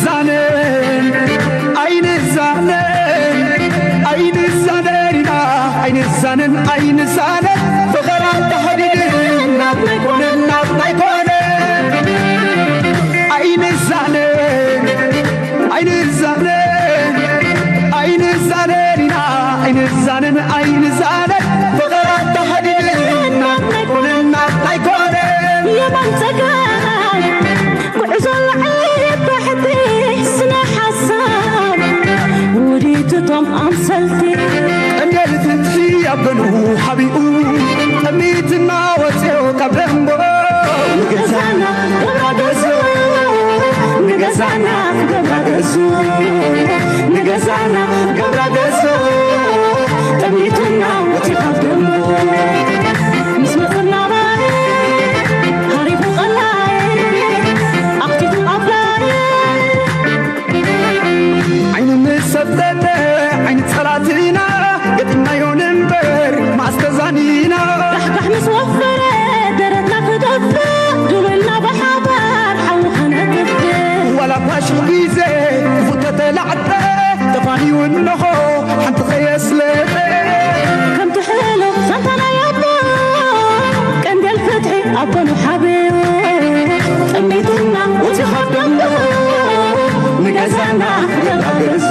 ዛነን ኣይንዛነን ኣይንዛነን ኢና ኣይንዛነን ኣይንዛነን ፍቕራ ተሓዲድን ናብ ናይ ኮነን ናብ ናይ ኮነን ኣይንዛነን ኣይንዛነን ኣይንዛነን ኢና ኣይንዛነን ኣይንዛነን ፍቕራ ተሓዲድን ናብ ናይ ኮነን ናብ ናይ ኮነን የማን ጸጋም ጉዕዞ ላዕሊ ታሕቲ ስነ ሓሳብ ውዲትቶም ኣምሰልቲ ቀንዴል ፍትሒ ኣብ ገኑ ሓቢኡ ጠሚትና ወፅዮ ካብ ደንቦ ንገዛና ገብራ ገዞ ንገዛና ገብራ ገዞ ንገዛና ገብራ ገዞ ጠሚትና ወፅዮ ካብ ደንቦ ምስ መፅና ሃሪፉ ቀላይ ኣኽቲቱ ኣፍላይ ዓይኑ ምስ ሰብተተ ዓይኒ ጸላትና ገጢምናዮ ንንበር ማስተዛኒና ዳሕዳሕ ምስ ወፈረ ደረትና ክደፍእ ድልውና ብሓባር ሓዊ ከነጥፍእ ዋላ ፋሽል ግዜ ክፉት ተተላዕጠ ተፋንዩ እንሆ ሓንቲ ከየስለጠ ከምቲ ሕሉፍ ዛንታ ናይ ኣቦ ቀንዴል ፍትሒ ኣቦ ንሓብዮ ጠሚትና እቲ ካብ ደንጎ ንገዛና ገዛ ገዙ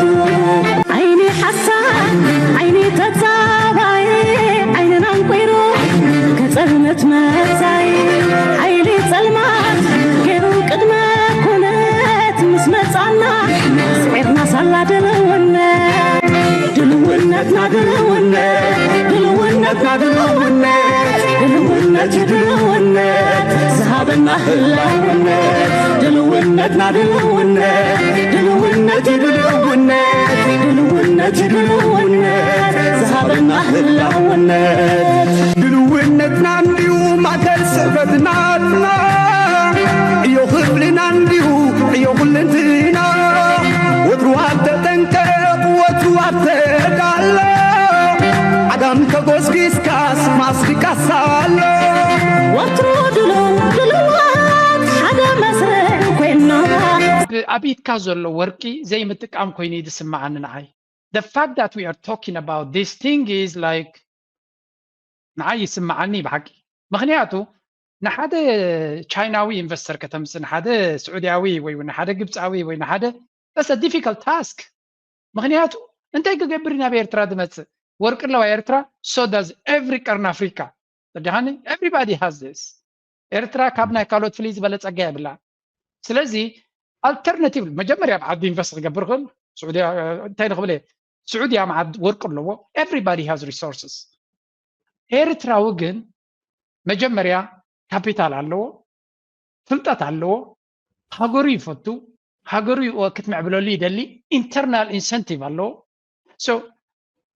ዓይኒ ሓሳድ ዓይኒ ተጻባይ ዓይንና እንቆይሩ ከጸልመት መጻይ ሓይሊ ጸልማት ገይሩ ቅድመ ኩነት ምስ መጻና ስዒርና ሳላ ድልውነት ድልውነትና ድልውነት ድልውነትና ድልውነት ድልውነት እዩ ድልውነት ዝሃበና ህላውነት ድልውነትና ድልውነት ድልውነት እዩ ድልውነት ድልውነት እዩ ድልውነት ዝሃበና ህላውነት ድልውነትና እንዲዩ ማእከል ስዕበትናትና ዕዮ ክፍልና እንዲዩ ዕዮ ኩልንትና ወትሩ ኣብ ተጠንቀቕ ወትሩ ኣብ ተዳሎ ዓጋም ተጎስጊስካስ ማስቲካስ ኣሎ ወትሩ ድሉ ድልዋት ሓደ መስርዕ ኮይና ኣብ ኢድካ ዘሎ ወርቂ ዘይምጥቃም ኮይኑ እዩ ዝስምዓኒ ንዓይ። The fact that we are talking about this thing is like ንዓይ ይስምዓኒ ብሓቂ። ምኽንያቱ ንሓደ ቻይናዊ ኢንቨስተር ከተምጽእ ንሓደ ስዑድያዊ ወይ ንሓደ ግብፃዊ ወይ ንሓደ that's a difficult task። ምኽንያቱ እንታይ ክገብር ናብ ኤርትራ ዝመጽእ? ወርቂ ኣለዋ ኤርትራ። So does every ቀርኒ ኣፍሪካ። ተረዲኻኒ? Everybody has this። ኤርትራ ካብ ናይ ካልኦት ፍልይ ዝበለ ጸጋ የብላ። ስለዚ ኣልተርናቲቭ መጀመርያ ኣብ ዓዲ ኢንቨስት ክገብር ክእል ስዑድያ እንታይ ንኽብል እየ ስዑድያ መዓድ ወርቂ ኣለዎ። Everybody has resources። ኤርትራዊ ግን መጀመርያ ካፒታል ኣለዎ፣ ፍልጠት ኣለዎ፣ ሃገሩ ይፈቱ፣ ሃገሩ ክትምዕብለሉ ይደሊ፣ internal incentive ኣለዎ። So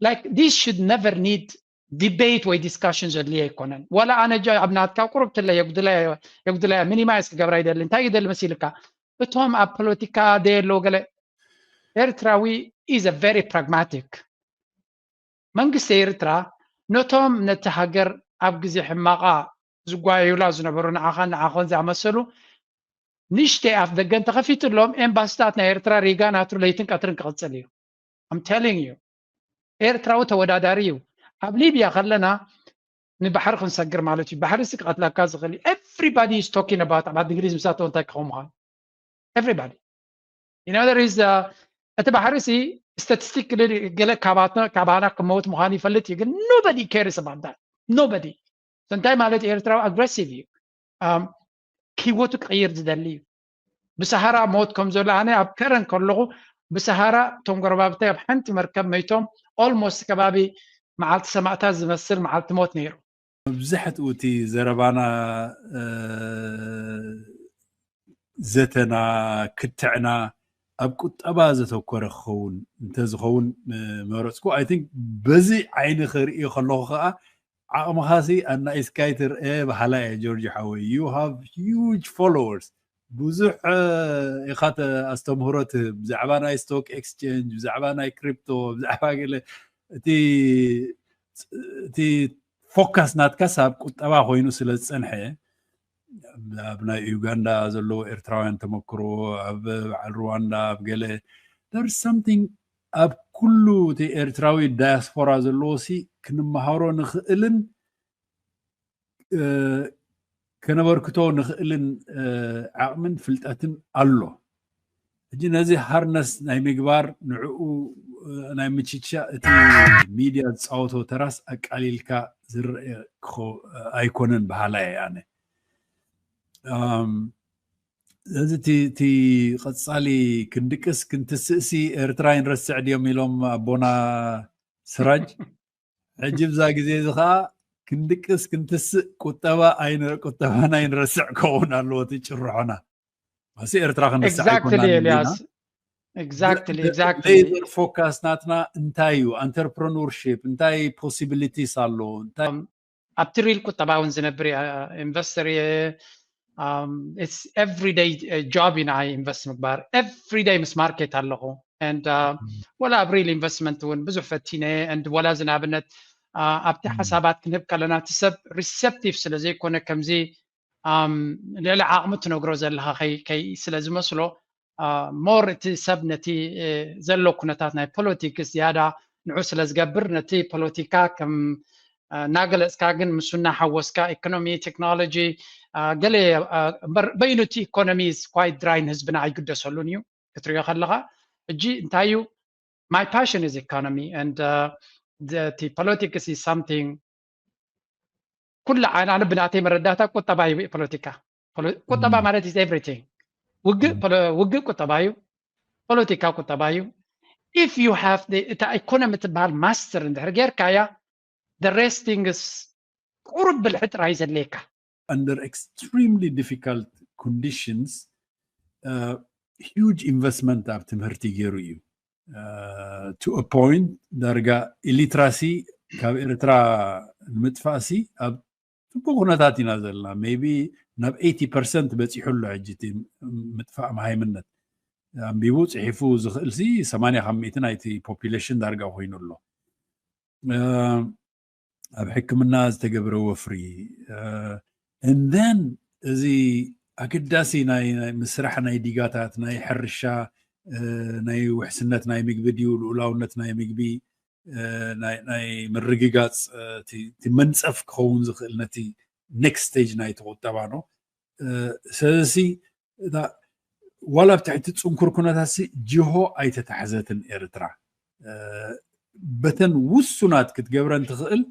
like this should never need debate ወይ discussion ዘድልዮ ኣይኮነን። ዋላ ኣነ ጃ ኣብ ናትካ ቁሩብ ትለ የጉድላ minimize ክገብራ ይደሊ። እንታይ ይደሊ መሲልካ? እቶም ኣብ ፖለቲካ ደየለዉ ገለ ኤርትራዊ is a very pragmatic መንግስቲ ኤርትራ ነቶም ነቲ ሃገር ኣብ ግዜ ሕማቓ ዝጓየዩላ ዝነበሩ ንዓኻን ንዓኾን ዝኣመሰሉ ንእሽተይ ኣፍ ደገ እንተኸፊትሎም ኤምባስታት ናይ ኤርትራ ሪጋ ናትሩ ለይትን ቀትርን ክቕጽል እዩ። I'm telling you ኤርትራዊ ተወዳዳሪ እዩ። ኣብ ሊብያ ከለና ንባሕሪ ክንሰግር ማለት እዩ። ባሕሪ ሲ ክቐትለካ ዝኽእል እዩ። Everybody is talking about ኣብ ዓዲ እንግሊዝ ምሳቶ እንታይ ክኸውን ምዃኑ everybody you know there is እቲ ባሕሪ ሲ ስታቲስቲክ ገለ ካባና ክመውት ምዃኑ ይፈልጥ እዩ። ግን nobody cares about that nobody እንታይ ማለት ኤርትራዊ ኣግረሲቭ እዩ። ህይወቱ ክቕይር ዝደሊ እዩ። ብሰሃራ ሞት ከም ዘሎ ኣነ ኣብ ከረን ከለኹ ብሰሃራ እቶም ጎረባብተይ ኣብ ሓንቲ መርከብ መይቶም almost ከባቢ መዓልቲ ሰማእታት ዝመስል መዓልቲ ሞት ነይሩ። መብዛሕትኡ እቲ ዘረባና ዘተና ክትዕና ኣብ ቁጠባ ዘተኮረ ክኸውን እንተዝኸውን መረፅኩ። I think በዚ ዓይኒ ክርእዮ ከለኹ ከዓ ዓቕምኻሲ ኣናኢስካይ ትርአ በሃላይ እየ ጆርጅ ሓወይ። You have huge followers ብዙሕ ኢኻ ኣስተምህሮ ትህብ ብዛዕባ ናይ stock exchange ብዛዕባ ናይ crypto ብዛዕባ ገለ እቲ እቲ focus ናትካስ ኣብ ቁጠባ ኮይኑ ስለ ዝፀንሐ ኣብ ናይ ዩጋንዳ ዘለዎ ኤርትራውያን ተመክሮ፣ ኣብ በዓል ሩዋንዳ፣ ኣብ ገለ፣ there is something ኣብ ኩሉ እቲ ኤርትራዊ ዳያስፖራ ዘለዎ ሲ ክንመሃሮ ንኽእልን ከነበርክቶ ንኽእልን ዓቕምን ፍልጠትን ኣሎ። ሕጂ ነዚ ሃርነስ ናይ ምግባር፣ ንዕኡ ናይ ምችቻ፣ እቲ ሚድያ ዝፃወቶ ተራስ ኣቃሊልካ ዝረአ ኣይኮነን በሃላይ ኣነ። ስለዚ እቲ ቀፃሊ ክንድቅስ ክንትስእሲ ኤርትራ ይንረስዕ ድዮም ኢሎም ኣቦና ስራጅ። ሕጂ ብዛ ግዜ እዚ ከዓ ክንድቅስ ክንትስእ ቁጠባ ቁጠባና ይንረስዕ ክኸውን ኣለዎ እቲ ጭርሖና። ማሲ ኤርትራ ክንረስዕ ኣይኮናን። ሌዘር ፎካስ ናትና እንታይ እዩ? ኣንተርፕረኖርሽፕ እንታይ ፖሲቢሊቲስ ኣሎ? እንታይ ኣብቲ ሪል ቁጠባ እውን ዝነብር ኢንቨስተር እየ። ኤቭሪደይ ጆብ ኢና ኢንቨስት ምግባር። ኤቭሪደይ ምስ ማርኬት ኣለኹ። And ወላ ኣብ ሪል ኢንቨስትመንት እውን ብዙሕ ፈቲነ። And ወላ እዚ ንኣብነት ኣብቲ ሓሳባት ክንህብ ከለና እቲ ሰብ ሪሰፕቲቭ ስለ ዘይኮነ፣ ከምዚ ልዕሊ ዓቕሚ ትነግሮ ዘለኻ ከይ ስለ ዝመስሎ፣ ሞር እቲ ሰብ ነቲ ዘሎ ኩነታት ናይ ፖለቲክስ ዝያዳ ንዑ ስለ ዝገብር፣ ነቲ ፖለቲካ ከም እናገለፅካ ግን ምስ እናሓወስካ ኢኮኖሚ፣ ቴክኖሎጂ፣ ገለ እምበር በይኑ እቲ ኢኮኖሚ ኳይት ድራይ፣ ንህዝብና ኣይግደሰሉን እዩ ክትሪኦ ከለኻ። ሕጂ እንታይ እዩ my passion is economy and እቲ politics is something ኩሉ ዓና ብናተይ መረዳእታ ቁጠባ እዩ ፖለቲካ። ቁጠባ ማለት is everything። ውግእ ውግእ ቁጠባ እዩ፣ ፖለቲካ ቁጠባ እዩ። If you have እታ ኢኮኖሚ ትበሃል ማስተር እንድሕር ጌርካያ፣ the rest things ቁሩብ ብልሒ ጥራይ ዘድልየካ። Under extremely difficult conditions huge investment ኣብ ትምህርቲ ገይሩ እዩ። To a point ዳርጋ ኢሊትራሲ ካብ ኤርትራ ንምጥፋእሲ ኣብ ፅቡቅ ኩነታት ኢና ዘለና። Maybe ናብ ኤይቲ ፐርሰንት በፂሑ ኣሎ ሕጂ እቲ ምጥፋእ መሃይምነት። ኣንቢቡ ፅሒፉ ዝኽእል ሲ ሰማንያ ካብ ሚእቲ ናይቲ ፖፑሌሽን ዳርጋ ኮይኑ ኣሎ። ኣብ ሕክምና ዝተገብረ ወፍሪ፣ and then እዚ ኣገዳሲ ናይ ምስራሕ ናይ ዲጋታት፣ ናይ ሕርሻ፣ ናይ ውሕስነት ናይ ምግቢ ድዩ፣ ልኡላውነት ናይ ምግቢ፣ ናይ ምርግጋፅ እቲ መንፀፍ ክኸውን ዝኽእል ነቲ ኔክስት ስቴጅ ናይ ተቁጠባ ነው። ስለዚ ዋላ ኣብ ትሕቲ ፅንኩር ኩነታት ሲ ጅሆ ኣይተታሕዘትን ኤርትራ። በተን ውሱናት ክትገብረን ትኽእል።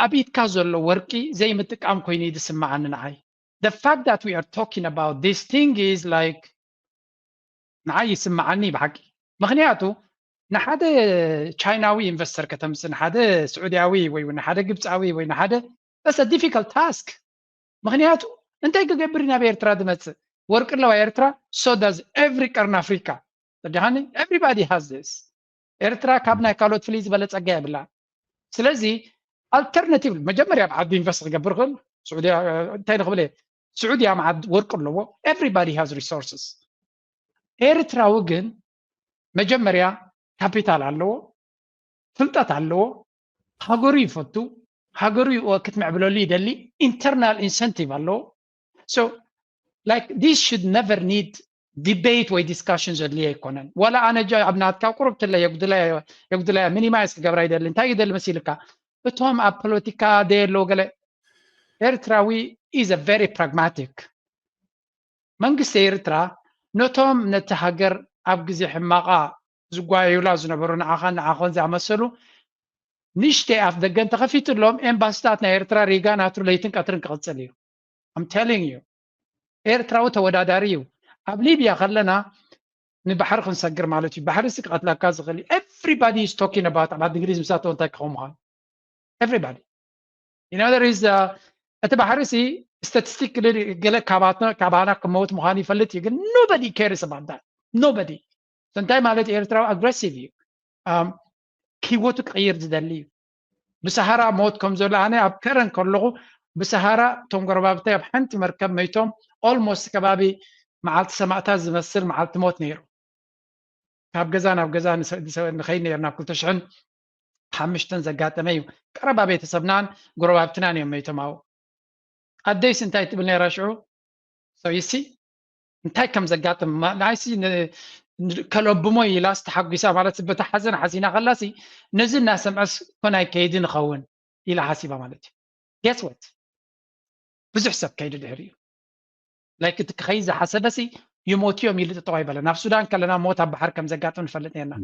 ኣብ ኢድካ ዘሎ ወርቂ ዘይምጥቃም ኮይኑ እዩ ዝስምዓኒ ንዓይ። The fact that we are talking about this thing is like ንዓይ ይስምዓኒ ብሓቂ። ምኽንያቱ ንሓደ ቻይናዊ ኢንቨስተር ከተምፅእ፣ ንሓደ ስዑድያዊ ወይ ንሓደ ግብፃዊ ወይ ንሓደ፣ that's a difficult task። ምኽንያቱ እንታይ ክገብር ናብ ኤርትራ ዝመፅእ? ወርቂ ኣለዋ ኤርትራ፣ so does every ቀርኒ ኣፍሪካ። ተደሃኒ everybody has this። ኤርትራ ካብ ናይ ካልኦት ፍልይ ዝበለ ፀጋ የብላ። ስለዚ ኣልተርናቲቭ መጀመርያ ኣብ ዓዲ ኢንቨስት ክገብር ክእል ስዑድያ፣ እንታይ ንክብል እየ፣ ስዑድያ መዓት ወርቂ ኣለዎ። Everybody has resources። ኤርትራዊ ግን መጀመርያ ካፒታል ኣለዎ፣ ፍልጠት ኣለዎ፣ ሃገሩ ይፈቱ፣ ሃገሩ ክትምዕብለሉ ይደሊ፣ ኢንተርናል ኢንሰንቲቭ ኣለዎ። So like this should never need debate ወይ ዲስካሽን ዘድልዮ ኣይኮነን። ዋላ ኣነ ጃ ኣብ ናትካ ቁሩብ ትለ የጉድለያ ሚኒማይዝ ክገብራ ይደሊ። እንታይ ይደሊ መሲልካ? እቶም ኣብ ፖለቲካ ደየለዉ ገለ ኤርትራዊ is a very pragmatic መንግስቲ ኤርትራ ነቶም ነቲ ሃገር ኣብ ግዜ ሕማቓ ዝጓየዩላ ዝነበሩ ንዓኻን ንዓኾን ዝኣመሰሉ ንሽተይ ኣፍ ደገ እንተኸፊትሎም ኤምባስታት ናይ ኤርትራ ሪጋ ናቱ ለይትን ቀትርን ክቕጽል እዩ። I'm telling you ኤርትራዊ ተወዳዳሪ እዩ። ኣብ ሊብያ ከለና ንባሕሪ ክንሰግር ማለት እዩ። ባሕሪ ሲ ክቐትለካ ዝኽእል እዩ። Everybody is talking about ኣብ ዓዲ እንግሊዝ ምሳቶ እንታይ ክኸውን ምዃኑ everybody you know there is እቲ ባሕሪ ሲ ስታቲስቲክ ገለ ካባትና ካባና ክመውት ምዃኑ ይፈልጥ እዩ፣ ግን nobody cares about that nobody። እንታይ ማለት ኤርትራዊ ኣግሬሲቭ እዩ፣ ህይወቱ ክቕይር ዝደሊ እዩ። ብሰሃራ ሞት ከም ዘሎ ኣነ ኣብ ከረን ከለኹ ብሰሃራ እቶም ጎረባብተይ ኣብ ሓንቲ መርከብ መይቶም ኦልሞስት ከባቢ መዓልቲ ሰማእታት ዝመስል መዓልቲ ሞት ነይሩ። ካብ ገዛ ናብ ገዛ ንኸይድ ነርና ክልተ ሽሕን ሓምሽተን ዘጋጠመ እዩ። ቀረባ ቤተሰብናን ጎረባብትናን እዮም መይቶም ኣብኡ። ኣደይስ እንታይ ትብል ነይራ ሽዑ? So you see እንታይ ከም ዘጋጥም ናይሲ ከለብሞ ኢላስ ተሓጒሳ ማለት በቲ ሓዘን ሓዚና ከላሲ ነዚ እናሰምዐስ ኮን ኣይከይድን ይኸውን ኢላ ሓሲባ ማለት እዩ። Guess what? ብዙሕ ሰብ ከይዱ ድሕሪ እዩ። ላይክ እቲ ክኸይድ ዝሓሰበሲ ይሞቱ እዮም ኢሉ ጥጠው ኣይበለን። ኣብ ሱዳን ከለና ሞት ኣብ ባሕር ከም ዘጋጥም ንፈልጥ ነርና።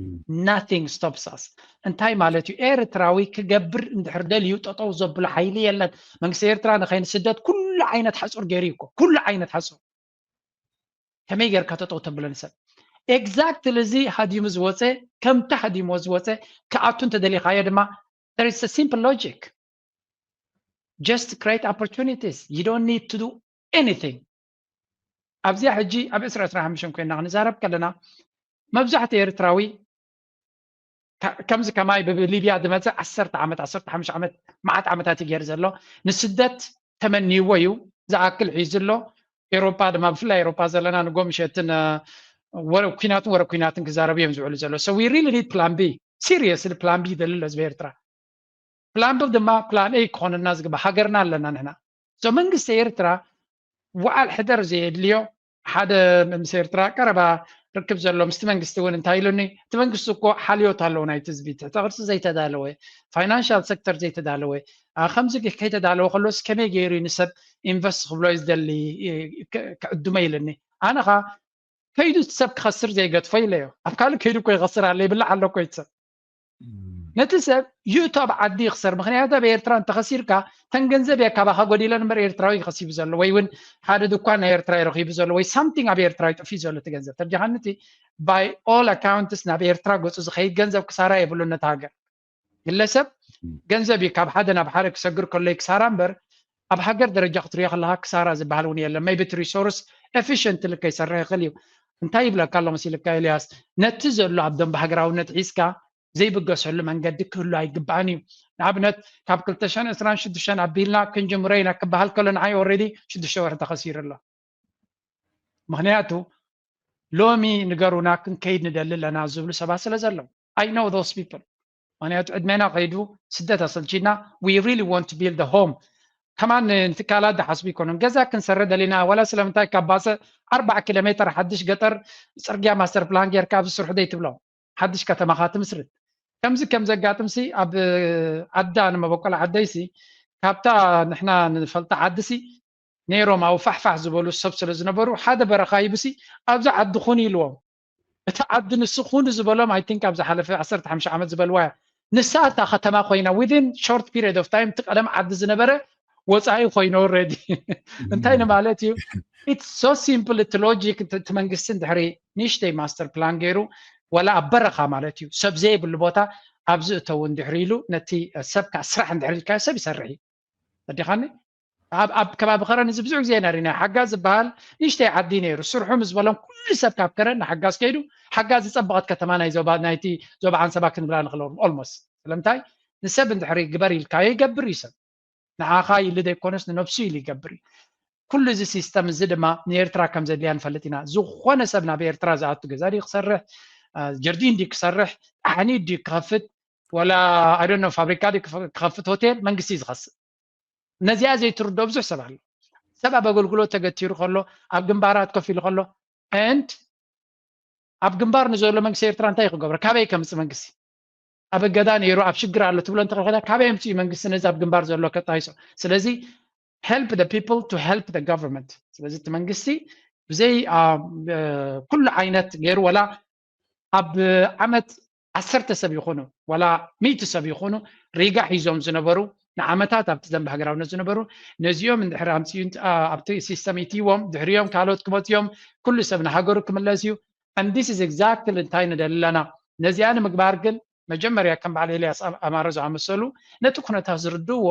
Nothing stops us። እንታይ ማለት እዩ? ኤርትራዊ ክገብር እንድሕር ደልዩ ጠጠው ዘብሎ ሓይሊ የለን። መንግስቲ ኤርትራ ንኸይንስደድ ኩሉ ዓይነት ሓፁር ገይሩ እዩ እኮ። ኩሉ ዓይነት ሓፁር ከመይ ጌርካ ጠጠው ተብሎ ንሰብ? Exactly እዚ ሃዲሙ ዝወፀ ከምቲ ሃዲሞ ዝወፀ ክኣቱ እንተደሊኻዮ ድማ there is a simple logic. Just create opportunities. You don't need to do anything. ኣብዚኣ ሕጂ ኣብ ዕስራ ዕስራ ሓሙሽተ ኮይና ክንዛረብ ከለና መብዛሕትኡ ኤርትራዊ ከምዚ ከማይ ብሊብያ ዝመፀ ዓሰርተ ዓመት ዓሰርተ ሓሙሽተ ዓመት መዓት ዓመታት እዩ ገይሩ ዘሎ። ንስደት ተመንይዎ እዩ ዝኣክል ሒዙ ኣሎ። ኤሮፓ ድማ ብፍላይ ኤሮፓ ዘለና ንጎ ምሸትን ወረ ኩናትን ወረ ኩናትን ክዛረቡ እዮም ዝውዕሉ ዘሎ። So we really need plan B. Seriously plan B ይደሊ ኣሎ ህዝቢ ኤርትራ። Plan B ድማ plan A ክኾነና ዝግባእ ሃገርና ኣለና ንሕና። So መንግስቲ ኤርትራ ውዓል ሕደር ዘየድልዮ ሓደ ምስ ኤርትራ ቀረባ ርክብ ዘሎ ምስቲ መንግስቲ እውን እንታይ ኢሉኒ፣ እቲ መንግስቲ እኮ ሓልዮት ኣለዎ ናይቲ ህዝቢ፣ ትሕተ ቅርፂ ዘይተዳለወ፣ ፋይናንሻል ሴክተር ዘይተዳለወ፣ ከምዚ ከይተዳለወ ከሎስ ከመይ ገይሩ ንሰብ ኢንቨስት ክብሎ እዩ ዝደሊ ክዕድሞ ኢሉኒ። ኣነ ኸ ከይዱ እቲ ሰብ ክኸስር ዘይገድፎ ኢለዮ። ኣብ ካልእ ከይዱ እኮ ይኸስር ኣሎ ይብላዕ ኣሎ እኮ እቲ ሰብ። ነቲ ሰብ ይእቶ ኣብ ዓዲ ይኽሰር። ምክንያቱ ኣብ ኤርትራ እንተኸሲርካ ተን ገንዘብ እየ ካባኻ ጎዲለን እምበር ኤርትራዊ ከሲቡ ዘሎ ወይ እውን ሓደ ድኳን ናይ ኤርትራ ረኺቡ ዘሎ ወይ ሳምቲንግ ኣብ ኤርትራ ይጠፊ ዘሎ እቲ ገንዘብ ተርጃኻኒ እቲ by all accounts ናብ ኤርትራ ገፁ ዝኸይድ ገንዘብ ክሳራ የብሉን ነቲ ሃገር። ግለሰብ ገንዘብ እዩ ካብ ሓደ ናብ ሓደ ክሰግር ከሎ ክሳራ እምበር ኣብ ሃገር ደረጃ ክትሪኦ ከለካ ክሳራ ዝበሃል እውን የለን። maybe እቲ ሪሶርስ ኤፊሽንትሊ ከይሰርሕ ይኽእል እዩ። እንታይ ይብለካ ኣሎ መሲልካ ኤልያስ? ነቲ ዘሎ ኣብ ደንበ ሃገራውነት ሒዝካ ዘይብገሰሉ መንገዲ ክህሉ ኣይግባእን እዩ። ንኣብነት ካብ ክልተ ሽሕን ዕስራን ሽዱሽተን ኣቢልና ክንጅምሮ ኢና ክበሃል ከሎ ንዓይ ኦልሬዲ ሽዱሽተ ወርሒ ተኸሲሩ ኣሎ። ምክንያቱ ሎሚ ንገሩና ክንከይድ ንደሊ ኣለና ዝብሉ ሰባት ስለ ዘለዉ I know those people። ምክንያቱ ዕድሜና ከይዱ ስደት ኣሰልቺና we really want to build a home። ከማን ንትካላት ዝሓስቡ ይኮኑን ገዛ ክንሰረ ደሊና ዋላ ስለምንታይ ካብ ባሰ ኣርባዓ ኪሎ ሜትር ሓድሽ ገጠር ፅርግያ ማስተር ፕላን ጌርካ ኣብዚ ስርሑ ደይ ትብሎ ሓድሽ ከተማኻ ትምስርት። ከምዚ ከም ዘጋጥምሲ ኣብ ዓዳ ንመበቆል ዓደይሲ ካብታ ንሕና ንፈልጣ ዓድሲ ነይሮም ኣብ ፋሕፋሕ ዝበሉ ሰብ ስለ ዝነበሩ ሓደ በረኻ ይብሲ ኣብዚ ዓዲ ኩን ኢልዎም እቲ ዓዲ ንሱ ኩን ዝበሎም I think ኣብ ዝሓለፈ ዓሰርተ ሓሙሽተ ዓመት ዝበልዋ እያ ንሳ እታ ከተማ ኮይና within short period of time እቲ ቀደም ዓዲ ዝነበረ ወፃኢ ኮይኑ already እንታይ ንማለት እዩ it's so simple እቲ ሎጂክ እቲ መንግስቲ እንድሕሪ ንእሽተይ ማስተር ፕላን ገይሩ ወላ ኣብ በረኻ ማለት እዩ ሰብ ዘይብሉ ቦታ ኣብዚ እተው እንድሕሪ ኢሉ ነቲ ሰብ ከዓ ስራሕ እንድሕሪ ኢልካዮ ሰብ ይሰርሕ እዩ ተዲኻኒ ኣብ ከባቢ ከረን እዚ ብዙሕ ግዜ ኢና ርኢና ሓጋዝ ዝበሃል ንእሽተይ ዓዲ ነይሩ ስርሑ ምስ በሎም ኩሉ ሰብ ካብ ከረን ንሓጋዝ ከይዱ ሓጋዝ ዝፀበቐት ከተማ ናይ ዞባ ናይቲ ዞባ ዓንሰባ ክንብላ ንኽእል almost ስለምንታይ ንሰብ እንድሕሪ ግበር ኢልካዮ ይገብር እዩ ሰብ ንዓኻ ኢሉ ዘይኮነስ ንነብሱ ኢሉ ይገብር እዩ ኩሉ እዚ ሲስተም እዚ ድማ ንኤርትራ ከም ዘድልያ ንፈልጥ ኢና ዝኾነ ሰብ ናብ ኤርትራ ዝኣቱ ገዛ ድዩ ክሰርሕ ጀርዲን ድዩ ክሰርሕ ኣሕኒት ድዩ ክኸፍት ወላ I don't know ፋብሪካ ድዩ ክኸፍት ሆቴል መንግስቲ እዩ ዝኸስእ ነዚኣ ዘይትርድኦ ብዙሕ ሰብ ኣሎ ሰብ ኣብ ኣገልግሎት ተገቲሩ ከሎ ኣብ ግንባራት ኮፍ ኢሉ ከሎ and ኣብ ግንባር ንዘሎ መንግስቲ ኤርትራ እንታይ ክገብሮ ካበይ ከምፅእ መንግስቲ ኣብ እገዳ ነይሩ ኣብ ሽግር ኣሎ ትብሎ እንተኸዳ ካበይ ምፅኡ መንግስቲ ነዚ ኣብ ግንባር ዘሎ ከጣይሶ ስለዚ help the people to help the government ስለዚ እቲ መንግስቲ ብዘይ ኩሉ ዓይነት ገይሩ ወላ ኣብ ዓመት ዓሰርተ ሰብ ይኹኑ ዋላ ሚእቲ ሰብ ይኹኑ ሪጋ ሒዞም ዝነበሩ ንዓመታት ኣብቲ ዘንቢ ሃገራውነት ዝነበሩ ነዚኦም እንድሕር ኣምፅኡ ኣብቲ ሲስተም ኢትዎም ድሕሪኦም ካልኦት ክመፅኦም ኩሉ ሰብ ንሃገሩ ክምለስ እዩ and this is exactly እንታይ ንደሊ ኣለና ነዚኣ ንምግባር ግን መጀመርያ ከም በዓል ኤልያስ ኣማረ ዝኣመሰሉ ነቲ ኩነታት ዝርድእዎ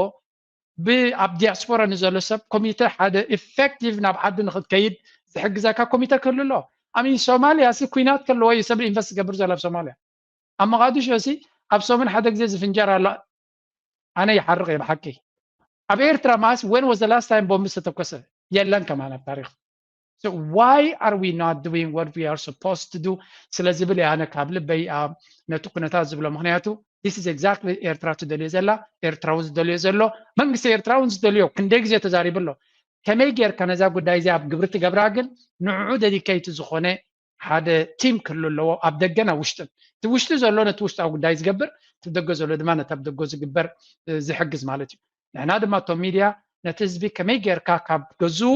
ብ ኣብ ዲያስፖራ ንዘሎ ሰብ ኮሚተ ሓደ ኢፌክቲቭ ናብ ዓዲ ንክትከይድ ዝሕግዘካ ኮሚተ ክህሉ ኣሎ ኣሚን ሶማልያ ሲ ኩናት ከለዎ እዩ ሰብ ኢንቨስት ዝገብር ዘሎ ኣብ ሶማልያ ኣብ መቃዲሾ ሲ ኣብ ሰሙን ሓደ ግዜ ዝፍንጀር ኣሎ ኣነ ይሓርቕ እየ ብሓቂ ኣብ ኤርትራ ማስ when was the last time ቦምብ ዝተተኮሰ የለን ከማን ኣብ ታሪክ So why are we not doing what we are supposed to do? ስለ ዝብል እየ ኣነ ካብ ልበይ ነቲ ኩነታት ዝብሎ። ምክንያቱ this is exactly ኤርትራ ትደልዮ ዘላ፣ ኤርትራዊ ዝደልዮ ዘሎ፣ መንግስቲ ኤርትራ እውን ዝደልዮ። ክንደይ ግዜ ተዛሪቡ ኣሎ። ከመይ ጌርካ ነዛ ጉዳይ እዚኣ ኣብ ግብሪ ትገብራ ግን ንዕኡ ዴዲኬት ዝኾነ ሓደ ቲም ክህሉ ኣለዎ፣ ኣብ ደገን ኣብ ውሽጥን። እቲ ውሽጢ ዘሎ ነቲ ውሽጣዊ ጉዳይ ዝገብር፣ እቲ ደገ ዘሎ ድማ ነቲ ኣብ ደገ ዝግበር ዝሕግዝ ማለት እዩ። ንሕና ድማ እቶም ሚድያ ነቲ ህዝቢ ከመይ ጌርካ ካብ ገዝኡ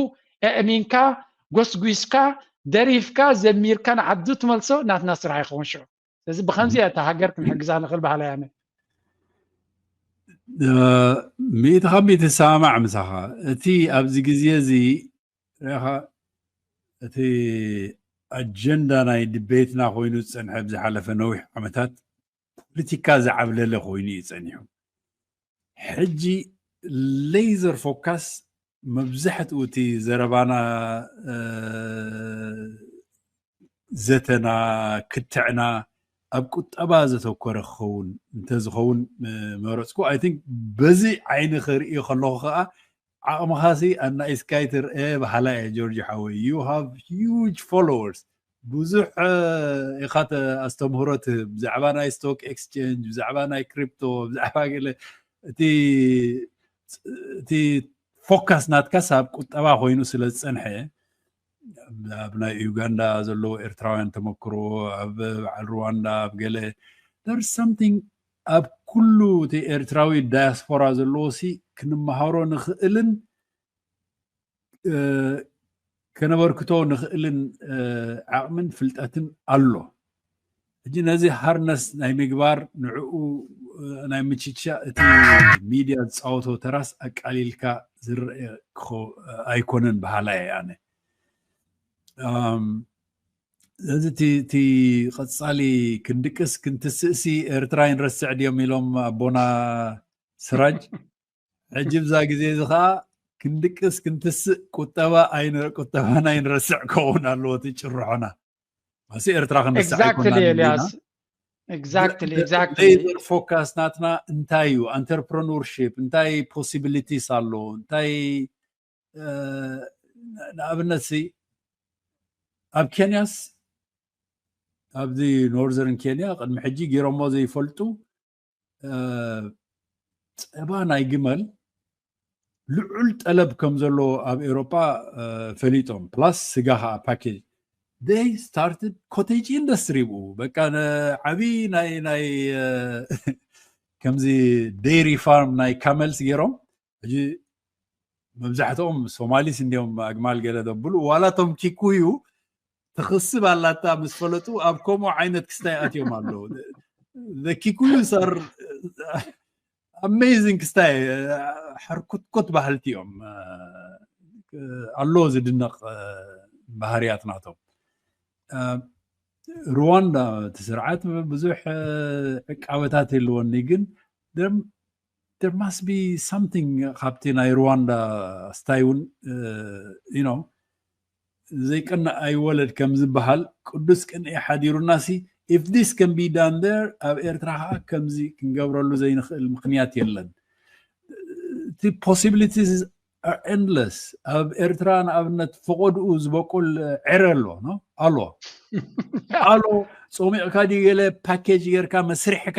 ኣእሚንካ ጎስጒስካ ደሪፍካ ዘሚርካ ንዓዱ ትመልሶ ናትና ስራሕ ይኸውን ሽዑ። ስለዚ ብከምዚ እያ እታ ሃገር ክንሕግዛ ንኽእል በሃላይ ኣነ። ሚእቲ ካብ ሚእቲ ሰማማዕ ምሳኻ። እቲ ኣብዚ ግዜ እዚ ሪኻ እቲ ኣጀንዳ ናይ ድቤትና ኮይኑ ዝፀንሐ ብዝሓለፈ ነዊሕ ዓመታት ፖለቲካ ዝዓብለለ ኮይኑ እዩ ፀኒሑ። ሕጂ ሌዘር ፎካስ መብዛሕትኡ እቲ ዘረባና ዘተና ክትዕና ኣብ ቁጠባ ዘተኮረ ክኸውን እንተዝኸውን መረፅኩ። I think በዚ ዓይኒ ክርእዮ ከለኹ ከዓ ዓቕምኻሲ ኣናኢስካይ ትርአ በሃላ እየ ጆርጅ ሓወይ። You have huge followers፣ ብዙሕ ኢኻ ኣስተምህሮ ትህብ ብዛዕባ ናይ ስቶክ ኤክስቼንጅ፣ ብዛዕባ ናይ ክሪፕቶ፣ ብዛዕባ ገለ እቲ እቲ ፎካስ ናትካስ ኣብ ቁጠባ ኮይኑ ስለ ዝፀንሐ ኣብ ናይ ዩጋንዳ ዘለዉ ኤርትራውያን ተመክሮ ኣብ በዓል ሩዋንዳ ኣብ ገለ there's something ኣብ ኩሉ እቲ ኤርትራዊ ዳያስፖራ ዘለዎ ሲ ክንመሃሮ ንኽእልን ከነበርክቶ ንኽእልን ዓቕምን ፍልጠትን ኣሎ። ሕጂ ነዚ ሃርነስ ናይ ምግባር ንዕኡ ናይ ምችቻ እቲ ሚድያ ዝፃወቶ ተራስ ኣቃሊልካ ዝረአ ኣይኮነን በሃላ እየ ኣነ። ስለዚ እቲ ቀፃሊ ክንድቅስ ክንትስእሲ ኤርትራ ይንረስዕ ድዮም ኢሎም ኣቦና ስራጅ። ሕጂ ብዛ ግዜ እዚ ከዓ ክንድቅስ ክንትስእ ቁጠባ ቁጠባና ይንረስዕ ክኸውን ኣለዎ እቲ ጭርሖና። ማሲ ኤርትራ ክንረስዕ ኣይኮናን። ሌዘር ፎካስ ናትና እንታይ እዩ? Entrepreneurship እንታይ possibilities ኣሎ? እንታይ ንኣብነት ሲ ኣብ ኬንያስ ኣብዚ ኖርዘርን ኬንያ ቅድሚ ሕጂ ገይሮሞ ዘይፈልጡ ፀባ ናይ ግመል ልዑል ጠለብ ከም ዘሎ ኣብ ኤውሮጳ ፈሊጦም plus ስጋ ከዓ package they started cottage industry ብኡ በቃ ዓብዪ ናይ ናይ ከምዚ dairy farm ናይ camels ገይሮም ሕጂ መብዛሕትኦም ሶማሊስ እንዲዮም ኣግማል ገለ ዘብሉ ዋላቶም ኪኩዩ ትኽስብ ኣላታ ምስ ፈለጡ ኣብ ከምኡ ዓይነት ክስታይ ኣትዮም ኣለዉ። Kikuyus are amazing ክስታይ ሕርኩትኩት ባህልቲ እዮም። ኣሎ ዝድነቕ ባህርያት ናቶም። ሩዋንዳ እቲ ስርዓት ብዙሕ ዕቃበታት የለወኒ ግን there must be something ካብቲ ናይ ሩዋንዳ ስታይ እውን you know ዘይቀንእ ኣይወለድ ከም ዝበሃል ቅዱስ ቅንኢ ሓዲሩና ሲ if this can be done there ኣብ ኤርትራ ከዓ ከምዚ ክንገብረሉ ዘይንኽእል ምኽንያት የለን። እቲ possibilities are endless። ኣብ ኤርትራ ንኣብነት ፈቐድኡ ዝበቁል ዕረ ኣሎ ኣሎ ኣሎ ፆሚቕካ ድዩ ገለ package ጌርካ መስሪሕካ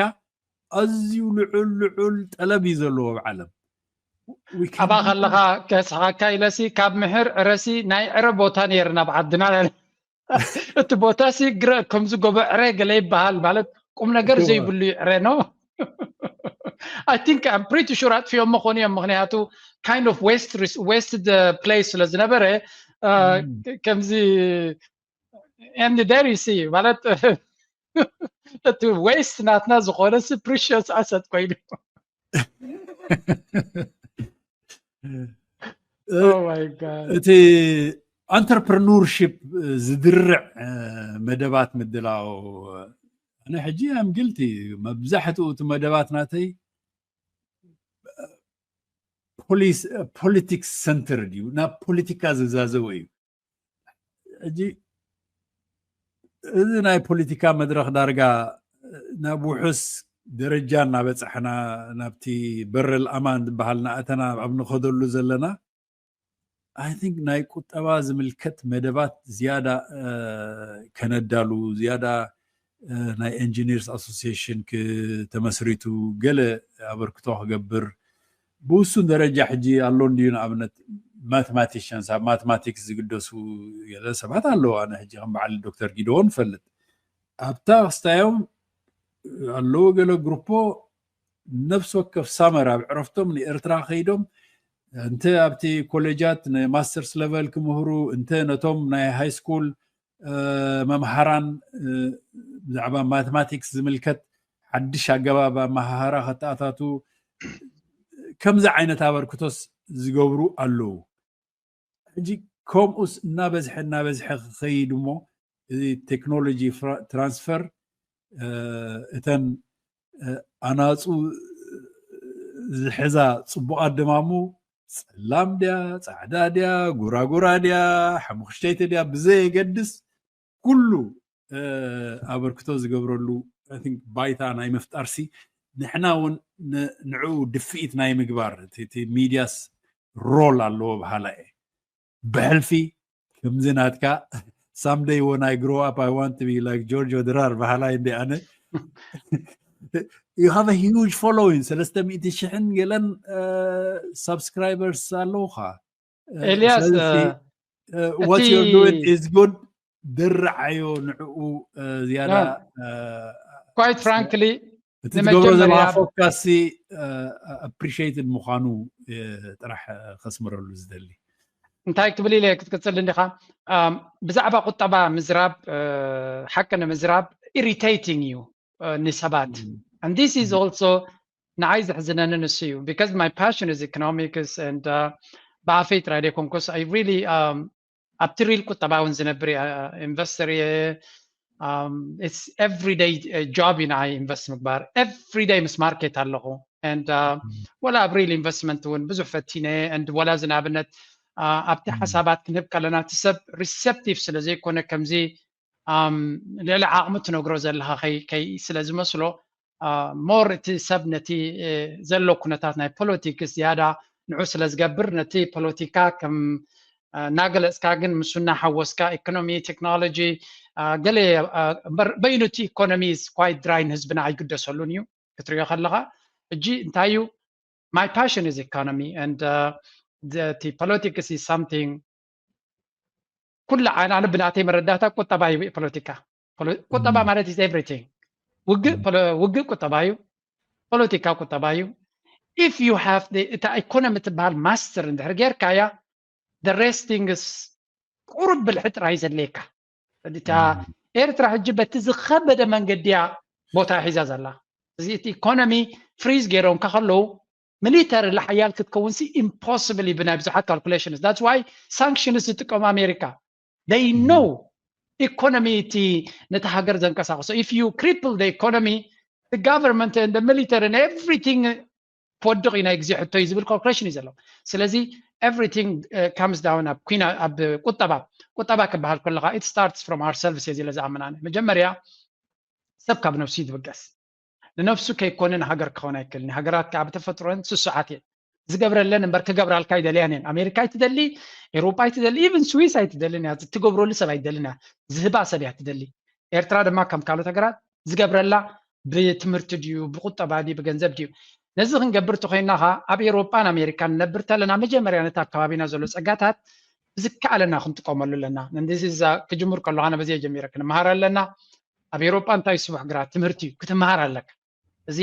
ኣዝዩ ልዑል ልዑል ጠለብ እዩ ዘለዎ ኣብ ዓለም። ኣባ ከለኻ ከስሓካ ኢለሲ ካብ ምሕር ዕረሲ ናይ ዕረ ቦታ ነይርና ኣብ ዓድና እቲ ቦታ ሲ ግረ ከምዚ ጎቦ ዕረ ገለ ይበሃል ማለት ቁም ነገር ዘይብሉ እዩ ዕረ ነው። I think I'm pretty sure ኣጥፊኦሞ ኮኑ እዮም ምክንያቱ kind of waste waste place ስለ ዝነበረ ከምዚ and there you see ማለት እቲ waste ናትና ዝኾነ ሲ precious asset ኮይኑ እቲ entrepreneurship ዝድርዕ መደባት ምድላው ኣነ ሕጂ I'm guilty መብዛሕትኡ እቲ መደባት ናተይ politics centered እዩ ናብ ፖለቲካ ዝዛዘወ እዩ። ሕጂ እዚ ናይ ፖለቲካ መድረክ ዳርጋ ናብ ውሑስ ደረጃ እናበፃሕና ናብቲ በረል ኣማን ዝበሃል ናእተና ኣብ ንኸደሉ ዘለና I think ናይ ቁጠባ ዝምልከት መደባት ዝያዳ ከነዳሉ፣ ዝያዳ ናይ engineers association ተመስሪቱ ገለ ኣበርክቶ ክገብር ብውሱን ደረጃ ሕጂ ኣሎ እንድዩ። ንኣብነት mathematicians፣ ኣብ mathematics ዝግደሱ ገለ ሰባት ኣለዉ። ኣነ ሕጂ ከም በዓል ዶክተር ጊደዎን ፈልጥ ኣብታ ክስታዮም ኣለዉ። ገለ ግሩፖ ነፍሲ ወከፍ ሳመር ኣብ ዕረፍቶም ንኤርትራ ከይዶም እንተ ኣብቲ ኮሌጃት ንማስተርስ ለቨል ክምህሩ እንተ ነቶም ናይ ሃይ ስኩል መምሃራን ብዛዕባ ማቴማቲክስ ዝምልከት ሓድሽ ኣገባብ ኣመሃህራ ከተኣታቱ ከምዚ ዓይነት ኣበርክቶስ ዝገብሩ ኣለዉ። ሕጂ ከምኡስ እናበዝሐ እናበዝሐ ክኸይድ እሞ እዚ ቴክኖሎጂ ትራንስፈር እተን ኣናፁ ዝሕዛ ፅቡቓት ድማሙ ፀላም ድያ ፃዕዳ ድያ ጉራጉራ ድያ ሓሙኽሽተይቲ ድያ ብዘየገድስ ኩሉ ኣበርክቶ ዝገብረሉ ባይታ ናይ ምፍጣር ሲ ንሕና እውን ንዕኡ ድፍኢት ናይ ምግባር ሚዲያስ ሮል ኣለዎ በሃላ እየ። ብሕልፊ ከምዚ ናትካ someday when I grow up I want to be like ጆርጆ ድራር በሃላይ እንደ ኣነ you have a huge following ሰለስተ ሚእቲ ሽሕን ገለን subscribers ኣለውኻ። ኤልያስ what you're doing is good። ድርዓዮ ንዕኡ ዝያዳ quite frankly እቲ ትገብሮ ዘለካ ፎካሲ appreciated ምዃኑ ጥራሕ ከስምረሉ ዝደሊ። እንታይ ክትብል ኢለ ክትቅፅል እንዲኻ? ብዛዕባ ቁጠባ ምዝራብ ሓቂ ንምዝራብ irritating እዩ ንሰባት። And this is also ንዓይ ዘሕዝነኒ ንሱ እዩ because my passion is economics and ብኣፈይ ጥራይ ዘይኮንኩስ I really ኣብቲ ሪል ቁጠባ እውን ዝነብር ኢንቨስተር እየ። It's everyday job እዩ ንዓይ ኢንቨስት ምግባር። Everyday ምስ ማርኬት ኣለኹ and ወላ ኣብ ሪል ኢንቨስትመንት እውን ብዙሕ ፈቲነ and ወላ እዚ ንኣብነት ኣብቲ ሓሳባት ክንህብ ከለና እቲ ሰብ receptive ስለ ዘይኮነ ከምዚ ልዕሊ ዓቕሚ ትነግሮ ዘለኻ ከይ ስለ ዝመስሎ more እቲ ሰብ ነቲ ዘሎ ኩነታት ናይ ፖለቲክስ ዝያዳ ንዑ ስለ ዝገብር ነቲ ፖለቲካ ከም እናገለፅካ ግን ምስ እናሓወስካ ኢኮኖሚ ቴክኖሎጂ ገለ እምበር በይኑ እቲ ኢኮኖሚ quite dry ንህዝብና ኣይግደሰሉን እዩ ክትሪኦ ከለኻ። ሕጂ እንታይ እዩ my passion is economy and እቲ politics is something ኩሉ ኣነ ብናተይ መረዳእታ ቁጠባ እዩ ፖለቲካ። ቁጠባ ማለት is everything። ውግእ ቁጠባ እዩ። ፖለቲካ ቁጠባ እዩ። If you have እታ ኢኮኖሚ ትበሃል ማስተር እንድሕር ጌርካያ the rest things ቁሩብ ብልሒ ጥራይ ዘድልየካ። እታ ኤርትራ ሕጂ በቲ ዝኸበደ መንገዲ እያ ቦታ ሒዛ ዘላ። እዚ እቲ ኢኮኖሚ ፍሪዝ ገይሮምካ ከለዉ ሚሊተሪ ሓያል ክትከውን ሲ ኢምፖስብል እዩ ብናይ ብዙሓት ካልኩሌሽንስ። That's why ሳንክሽንስ ዝጥቀሙ ኣሜሪካ they know ኢኮኖሚ እቲ ነቲ ሃገር ዘንቀሳቅሶ። If you cripple the economy the government and the military and everything ክወድቕ እዩ ናይ ግዜ ሕቶ እዩ ዝብል ካልኩሌሽን እዩ ዘሎ። ስለዚ everything comes down ኣብ ኩና ኣብ ቁጠባ ቁጠባ ክበሃል ከለካ it starts from ourselves እየ ኢለ ዝኣምን ኣነ። መጀመርያ ሰብ ካብ ነብሱ እዩ ዝብገስ። ንነብሱ ከይኮነ ንሃገር ክኸውን ኣይክእልን። ሃገራት ከዓ ብተፈጥሮን ስሱዓት እየን። ዝገብረለን እምበር ክገብራልካ ኣይደልያን እየን። ኣሜሪካ ኣይትደሊ፣ ኤውሮጳ ኣይትደሊ፣ ኢቭን ስዊስ ኣይትደልን እያ። ትገብረሉ ሰብ ኣይትደልን እያ። ዝህባ ሰብ እያ ትደሊ። ኤርትራ ድማ ከም ካልኦት ሃገራት ዝገብረላ ብትምህርቲ ድዩ ብቁጠባ ድዩ ብገንዘብ ድዩ? ነዚ ክንገብር ተኮይንና ከ ኣብ ኤውሮጳን ኣሜሪካን ንነብር ተለና መጀመርያ ነቲ ኣብ ከባቢና ዘሎ ጸጋታት ብዝከኣለና ክንጥቀመሉ ኣለና። ንዚ ክጅምር ከለካ ነበዚ ጀሚረ ክንመሃር ኣለና። ኣብ ኤውሮጳ እንታይ ስቡሕ ግራት ትምህርቲ እዩ ክትመሃር ኣለካ። እዚ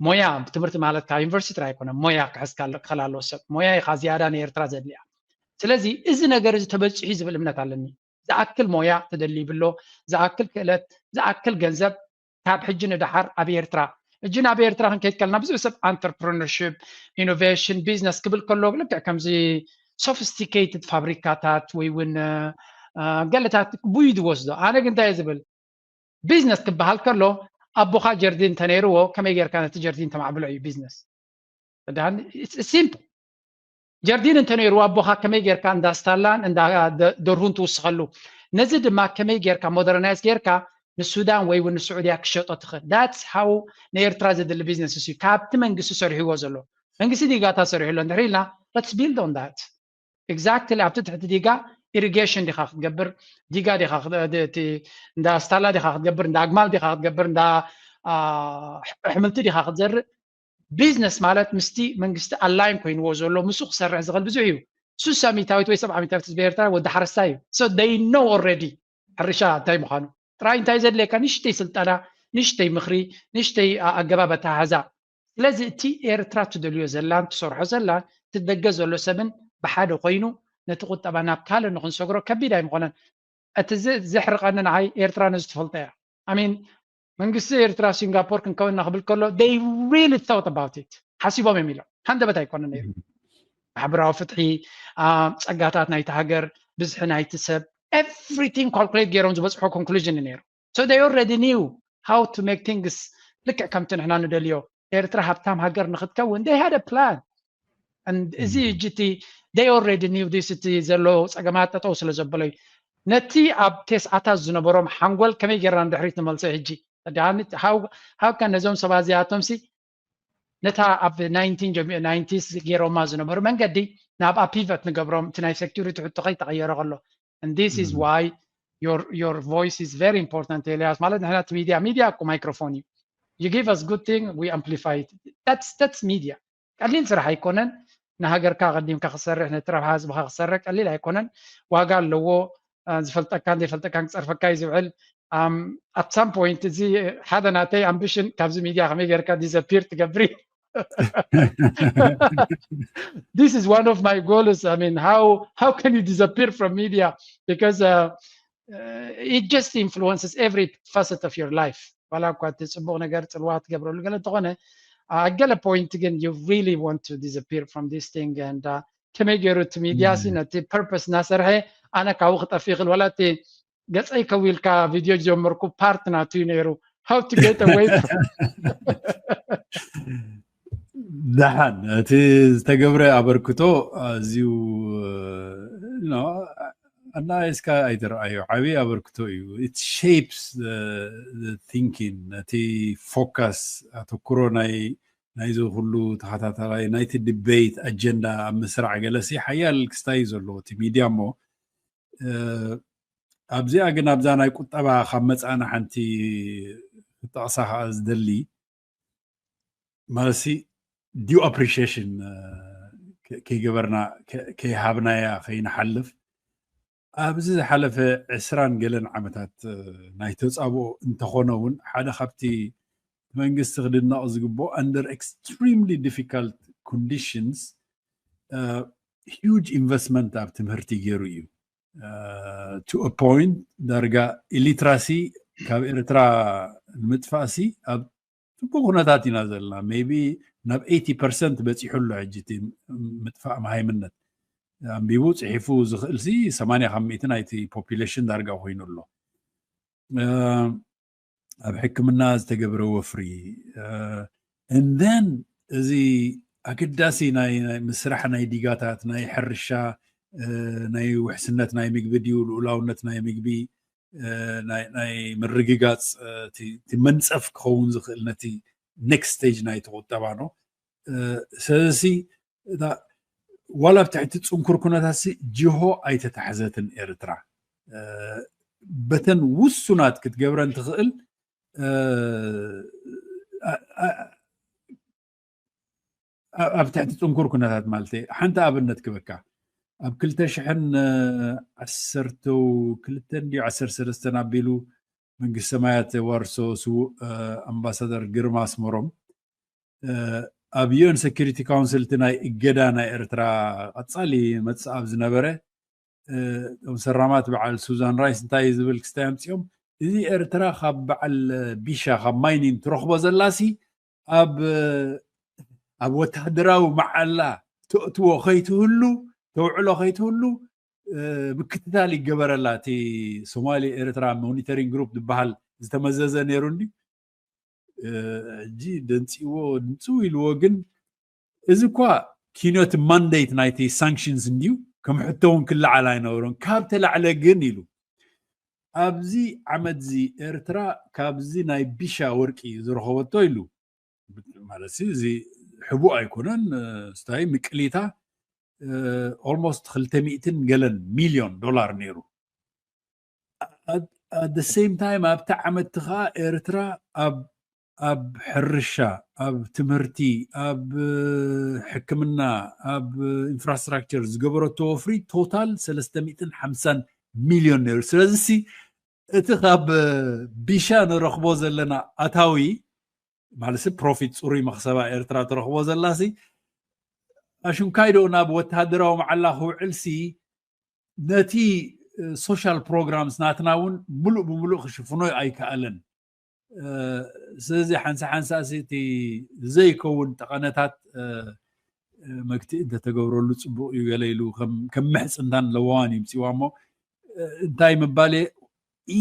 ሞያ ትምህርቲ ማለት ካብ ዩኒቨርሲቲ ጥራይ ኣይኮነ ሞያ ክሕዝ ክኽእል ኣለዎ ሰብ ሞያ ኢኻ ዝያዳ ንኤርትራ ዘድልያ። ስለዚ እዚ ነገር እዚ ተበፂሑ ዝብል እምነት ኣለኒ። ዝኣክል ሞያ ተደሊ ይብሎ ዝኣክል ክእለት ዝኣክል ገንዘብ ካብ ሕጂ ንደሓር ኣብ ኤርትራ ሕጂ ናብ ኤርትራ ክንከይድ ከለና ብዙሕ ሰብ entrepreneurship innovation business ክብል ከሎ ልክዕ ከምዚ sophisticated ፋብሪካታት ወይ እውን ገለታት ብዩ ዝወስዶ ኣነ ግን እንታይ ዝብል ቢዝነስ ክበሃል ከሎ ኣቦኻ ጀርዲን እንተነይርዎ ከመይ ጌርካ ነቲ ጀርዲን ተማዕብሎ እዩ ቢዝነስ። ሲምፕል ጀርዲን እንተነይርዎ ኣቦኻ ከመይ ጌርካ እንዳ ስታላን እንዳ ደርሁን ትውስኸሉ ነዚ ድማ ከመይ ጌርካ ሞደርናይዝ ጌርካ ንሱዳን ወይ እውን ንስዑድያ ክሸጦ ትኽእል። ዳትስ ሃው ንኤርትራ ዘድሊ ቢዝነስ እዩ ካብቲ መንግስቲ ሰሪሕዎ ዘሎ መንግስቲ ዲጋታ ሰሪሕሎ እንድሕር ኢልና let's build on that። exactly ኣብቲ ትሕቲ ዲጋ ኢሪጌሽን ዲኻ ክትገብር፣ ዲጋ ዲኻ ክት- እቲ እንዳ ስታላ ዲኻ ክትገብር፣ እንዳ ኣግማል ዲኻ ክትገብር፣ እንዳ ኣሕምልቲ ዲኻ ክትዘርእ። ቢዝነስ ማለት ምስቲ መንግስቲ ኣላይን ኮይንዎ ዘሎ ምስኡ ክሰርሕ ዝኽእል ብዙሕ እዩ። ስሳ ሚታዊት ወይ ሰብዓ ሚታዊት ህዝቢ ኤርትራ ወዲ ሓረስታይ እዩ። So they know already ሕርሻ እንታይ ምዃኑ። ጥራይ እንታይ ዘድልየካ ንሽተይ ስልጠና፣ ንሽተይ ምኽሪ፣ ንሽተይ ኣገባብ ኣተሓሕዛ። ስለዚ እቲ ኤርትራ ትደልዮ ዘላን ትሰርሖ ዘላን እቲ ደገ ዘሎ ሰብን ብሓደ ኮይኑ ነቲ ቁጠባ ናብ ካልእ ንክንሰግሮ ከቢድ ኣይምኾነን። እቲ ዘሕርቐኒ ንዓይ ኤርትራ ነዚ ትፈልጦ እያ። ኣሚን መንግስቲ ኤርትራ ሲንጋፖር ክንከውን ኢና ክብል ከሎ they really thought about it፣ ሓሲቦም እዮም ኢሎም። ሃንደበት ኣይኮነ ነይሩ። ማሕበራዊ ፍትሒ፣ ጸጋታት ናይቲ ሃገር፣ ብዝሒ ናይቲ ሰብ፣ everything calculate ገይሮም ዝበፅሖ ኮንክሉዥን እዩ ነይሩ። So they already knew how to make things ልክዕ ከምቲ ንሕና ንደልዮ ኤርትራ ሃብታም ሃገር ንክትከውን they had a plan። እዚ እጅቲ they already knew this። እቲ ዘሎ ፀገማት ጠጠው ስለ ዘበሎ እዩ። ነቲ ኣብ ቴስዓታት ዝነበሮም ሓንጎል ከመይ ጌርና ንድሕሪት ንመልሶ? ሕጂ how can ነዞም ሰባት እዚኣቶም ሲ ነታ ኣብ ናይንቲን ጀሚዑ ናይንቲስ ገይሮማ ዝነበሩ መንገዲ ናብኣ ፒቨት ንገብሮም፣ እቲ ናይ ሴኩሪቲ ሕቶ ከይተቐየረ ከሎ። And this is why your your voice is very important ኤልያስ። ማለት ንሕና እቲ ሚድያ፣ ሚድያ እኮ ማይክሮፎን እዩ። You give us good thing, we amplify it. That's that's media። ቀሊል ስራሕ ኣይኮነን። ንሃገርካ ቀዲምካ ክሰርሕ፣ ነቲ ረብሓ ህዝብካ ክሰርሕ ቀሊል ኣይኮነን። ዋጋ ኣለዎ። ዝፈልጠካን ዘይፈልጠካን ክፀርፈካ እዩ ዝውዕል። At some point እዚ ሓደ ናተይ ኣምቢሽን ካብዚ ሚድያ ከመይ ጌርካ ዲዘፒር ትገብሪ? This is one of my goals. I mean, how how can you disappear from media? Because uh, uh, it just influences every facet of your life. ዋላ እኳ እቲ ፅቡቅ ነገር ፅልዋ ትገብረሉ ገለ እንተኾነ፣ ኣብ ገለ ፖይንት ግን you really want to disappear from this thing and uh, ከመይ ገይሩ እቲ ሚድያ ሲ ነቲ ፐርፐስ እናሰርሐ ኣነ ካብኡ ክጠፍ ይኽእል፣ ዋላ እቲ ገፀይ ከዊልካ ቪድዮ ዝጀመርኩ ፓርት ናቱ እዩ ነይሩ። How to get away from ደሓን እቲ ዝተገብረ ኣበርክቶ ኣዝዩ ኣናይስካ ኣይተረኣዮ፣ ዓብዪ ኣበርክቶ እዩ። It shapes thinking፣ ነቲ ፎካስ ኣተኩሮ ናይ ናይዚ ኩሉ ተኸታታላይ ናይቲ ዲቤት ኣጀንዳ ኣብ ምስራዕ ገለሲ ሓያል ክስታይ እዩ ዘለዎ እቲ ሚድያ። እሞ ኣብዚኣ ግን ኣብዛ ናይ ቁጠባ ካብ መፃእና ሓንቲ ክጠቕሳ ከዓ ዝደሊ ማለሲ due appreciation ከይገበርና ከይሃብናያ ከይንሓልፍ ኣብዚ ዝሓለፈ ዕስራን ገለን ዓመታት ናይ ተፃብኦ እንተኾነ እውን ሓደ ካብቲ መንግስቲ ክድነቕ ዝግብኦ under extremely difficult conditions huge investment ኣብ ትምህርቲ ገይሩ እዩ። To a point ዳርጋ ኢሊትራሲ ካብ ኤርትራ ንምጥፋእሲ ኣብ ፅቡቅ ኩነታት ኢና ዘለና። Maybe ናብ eighty percent በፂሑ ኣሎ ሕጂ እቲ ምጥፋእ መሃይምነት። ኣንቢቡ ፅሒፉ ዝኽእል ሲ ሰማንያ ካብ ሚእቲ ናይቲ ፖፑሌሽን ዳርጋ ኮይኑ ኣሎ። ኣብ ሕክምና ዝተገብረ ወፍሪ and then እዚ ኣገዳሲ ናይ ምስራሕ ናይ ዲጋታት ናይ ሕርሻ ናይ ውሕስነት ናይ ምግቢ ድዩ ልኡላውነት ናይ ምግቢ ናይ ምርግጋፅ እቲ መንፀፍ ክኸውን ዝኽእል ነቲ next stage ናይ ተቁጠባ ነው። ስለዚ ዋላ ኣብ ትሕቲ ፅንኩር ኩነታት ሲ ጅሆ ኣይተታሕዘትን ኤርትራ። በተን ውሱናት ክትገብረን ትኽእል ኣብ ትሕቲ ፅንኩር ኩነታት ማለት ሓንቲ ኣብነት ክበካ ኣብ ክልተ ሽሕን ዓሰርተ ክልተን ድዩ ዓሰርተ ሰለስተን ኣቢሉ መንግስቲ ሰማያት ዋርሶ ስዉእ ኣምባሳደር ግርማ ኣስመሮም ኣብ UN Security Council እቲ ናይ እገዳ ናይ ኤርትራ ቀፃሊ መፅእ ኣብ ዝነበረ እቶም ሰራማት በዓል ሱዛን ራይስ እንታይ ዝብል ክስታይ ኣምፅኦም እዚ ኤርትራ ካብ በዓል ቢሻ ካብ ማይኒን ትረኽቦ ዘላሲ ኣብ ኣብ ወታደራዊ መዓላ ተእትዎ ከይትህሉ ተውዕሎ ከይትህሉ ምክትታል ይገበረላ። እቲ ሶማሊ ኤርትራ ሞኒተሪንግ ግሩፕ ዝበሃል ዝተመዘዘ ነይሩ እንዲ ሕጂ ደንፂዎ ድምፅው ኢልዎ ግን እዚ እኳ ኪኖ እቲ ማንዴት ናይቲ ሳንክሽንስ እንድዩ ከም ሕቶ እውን ክለዓል ኣይነበሮን ካብ ተላዕለ ግን ኢሉ ኣብዚ ዓመት እዚ ኤርትራ ካብዚ ናይ ቢሻ ወርቂ ዝረኸበቶ ኢሉ ማለት እዚ ሕቡእ ኣይኮነን ስታይ ምቅሊታ almost ክልተ ሚእትን ገለን ሚልዮን ዶላር ነይሩ። At the same time ኣብቲ ዓመት ከዓ ኤርትራ ኣብ ኣብ ሕርሻ፣ ኣብ ትምህርቲ፣ ኣብ ሕክምና፣ ኣብ ኢንፍራስትራክቸር ዝገበረቶ ወፍሪ ቶታል ሰለስተ ሚእትን ሓምሳን ሚልዮን ነይሩ። ስለዚ እቲ ካብ ቢሻ ንረኽቦ ዘለና ኣታዊ ማለት ፕሮፊት፣ ፅሩይ መክሰባ ኤርትራ ትረኽቦ ዘላሲ ኣሽንካይ ዶ ናብ ወታደራዊ መዓላ ክውዕልሲ ነቲ ሶሻል ፕሮግራምስ ናትና እውን ሙሉእ ብሙሉእ ክሽፍኖ ኣይከኣለን። ስለዚ ሓንሳ ሓንሳ እቲ ዘይከውን ጠቐነታት መግትኢ እንተተገብረሉ ፅቡቅ እዩ ገለ ኢሉ ከም ምሕፅንታን ለዋዋን ይምፅዋ እሞ እንታይ ምባል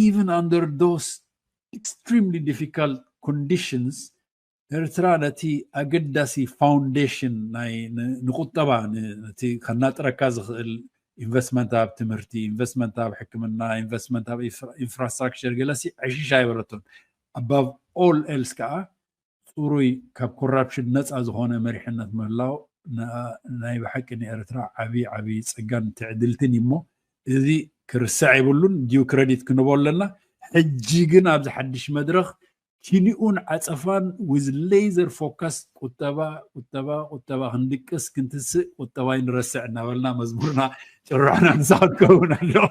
even under those extremely difficult conditions ኤርትራ ነቲ ኣገዳሲ ፋውንዴሽን ናይ ንቁጠባ ነቲ ከናጥረካ ዝኽእል ኢንቨስትመንት ኣብ ትምህርቲ፣ ኢንቨስትመንት ኣብ ሕክምና፣ ኢንቨስትመንት ኣብ ኢንፍራስትራክቸር ገለሲ ዕሽሽ ኣይበለቶን። Above all else ከዓ ፅሩይ ካብ ኮራፕሽን ነፃ ዝኾነ መሪሕነት ምህላው ናይ ብሓቂ ንኤርትራ ዓብዪ ዓብዪ ፀጋን ትዕድልትን እዩ እሞ እዚ ክርስዕ የብሉን። ዲዩ ክረዲት ክንቦ ኣለና። ሕጂ ግን ኣብዚ ሓድሽ መድረኽ ኪኒኡን ዓፀፋን with laser focus ቁጠባ ቁጠባ ቁጠባ ክንድቅስ ክንትስእ ቁጠባይ ንረስዕ እናበልና መዝሙርና ጭርሖና ንሳ ክትከውን ኣለዋ።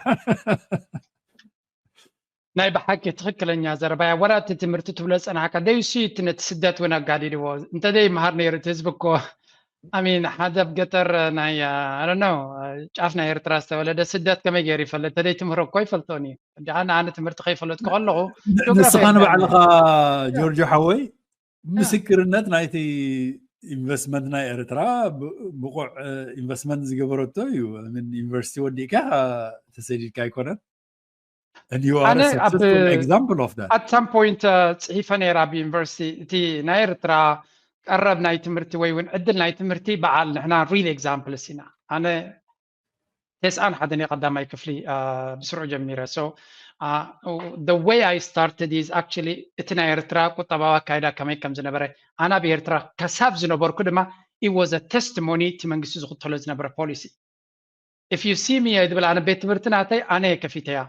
ናይ ብሓቂ ትኽክለኛ ዘረባያ ወላ እቲ ትምህርቲ ትብሎ ዝፀናሕካ ደዩሲ እቲ ነቲ ስደት እውን ኣጋዲድዎ እንተደይ መሃር ነይሩ እቲ ህዝቢ እኮ ኣሚን ሓደ ኣብ ገጠር ናይ ኣረነው ጫፍ ናይ ኤርትራ ዝተወለደ ስደት ከመይ ገይሩ ይፈልጥ እንተደይ ትምህሮ እኮ ይፈልጦን እዩ እንዲዓ ንኣነ ትምህርቲ ከይፈለጥኩ ከለኹ ንስኻ ንባዕልኻ ጆርጆ ሓወይ ምስክርነት ናይቲ ኢንቨስትመንት ናይ ኤርትራ ብቑዕ ኢንቨስትመንት ዝገበረቶ እዩ። ዩኒቨርሲቲ ወዲእካ ተሰዲድካ ኣይኮነን። ኣነ at some point ፅሒፈ ነይረ ኣብ ዩኒቨርሲቲ እቲ ናይ ኤርትራ ቀረብ ናይ ትምህርቲ ወይ እውን ዕድል ናይ ትምህርቲ በዓል ንሕና ሪል ኤግዛምፕልስ ኢና። ኣነ ተስዓን ሓደን እየ ቀዳማይ ክፍሊ ብስርዑ ጀሚረ። So the way I started is actually እቲ ናይ ኤርትራ ቁጠባዊ ኣካይዳ ከመይ ከም ዝነበረ ኣነ ኣብ ኤርትራ ከሳብ ዝነበርኩ ድማ it was a testimony እቲ መንግስቲ ዝኽተሎ ዝነበረ ፖሊሲ። If you see me እየ ዝብል ኣነ ቤት ትምህርቲ ናተይ ኣነ እየ ከፊተያ።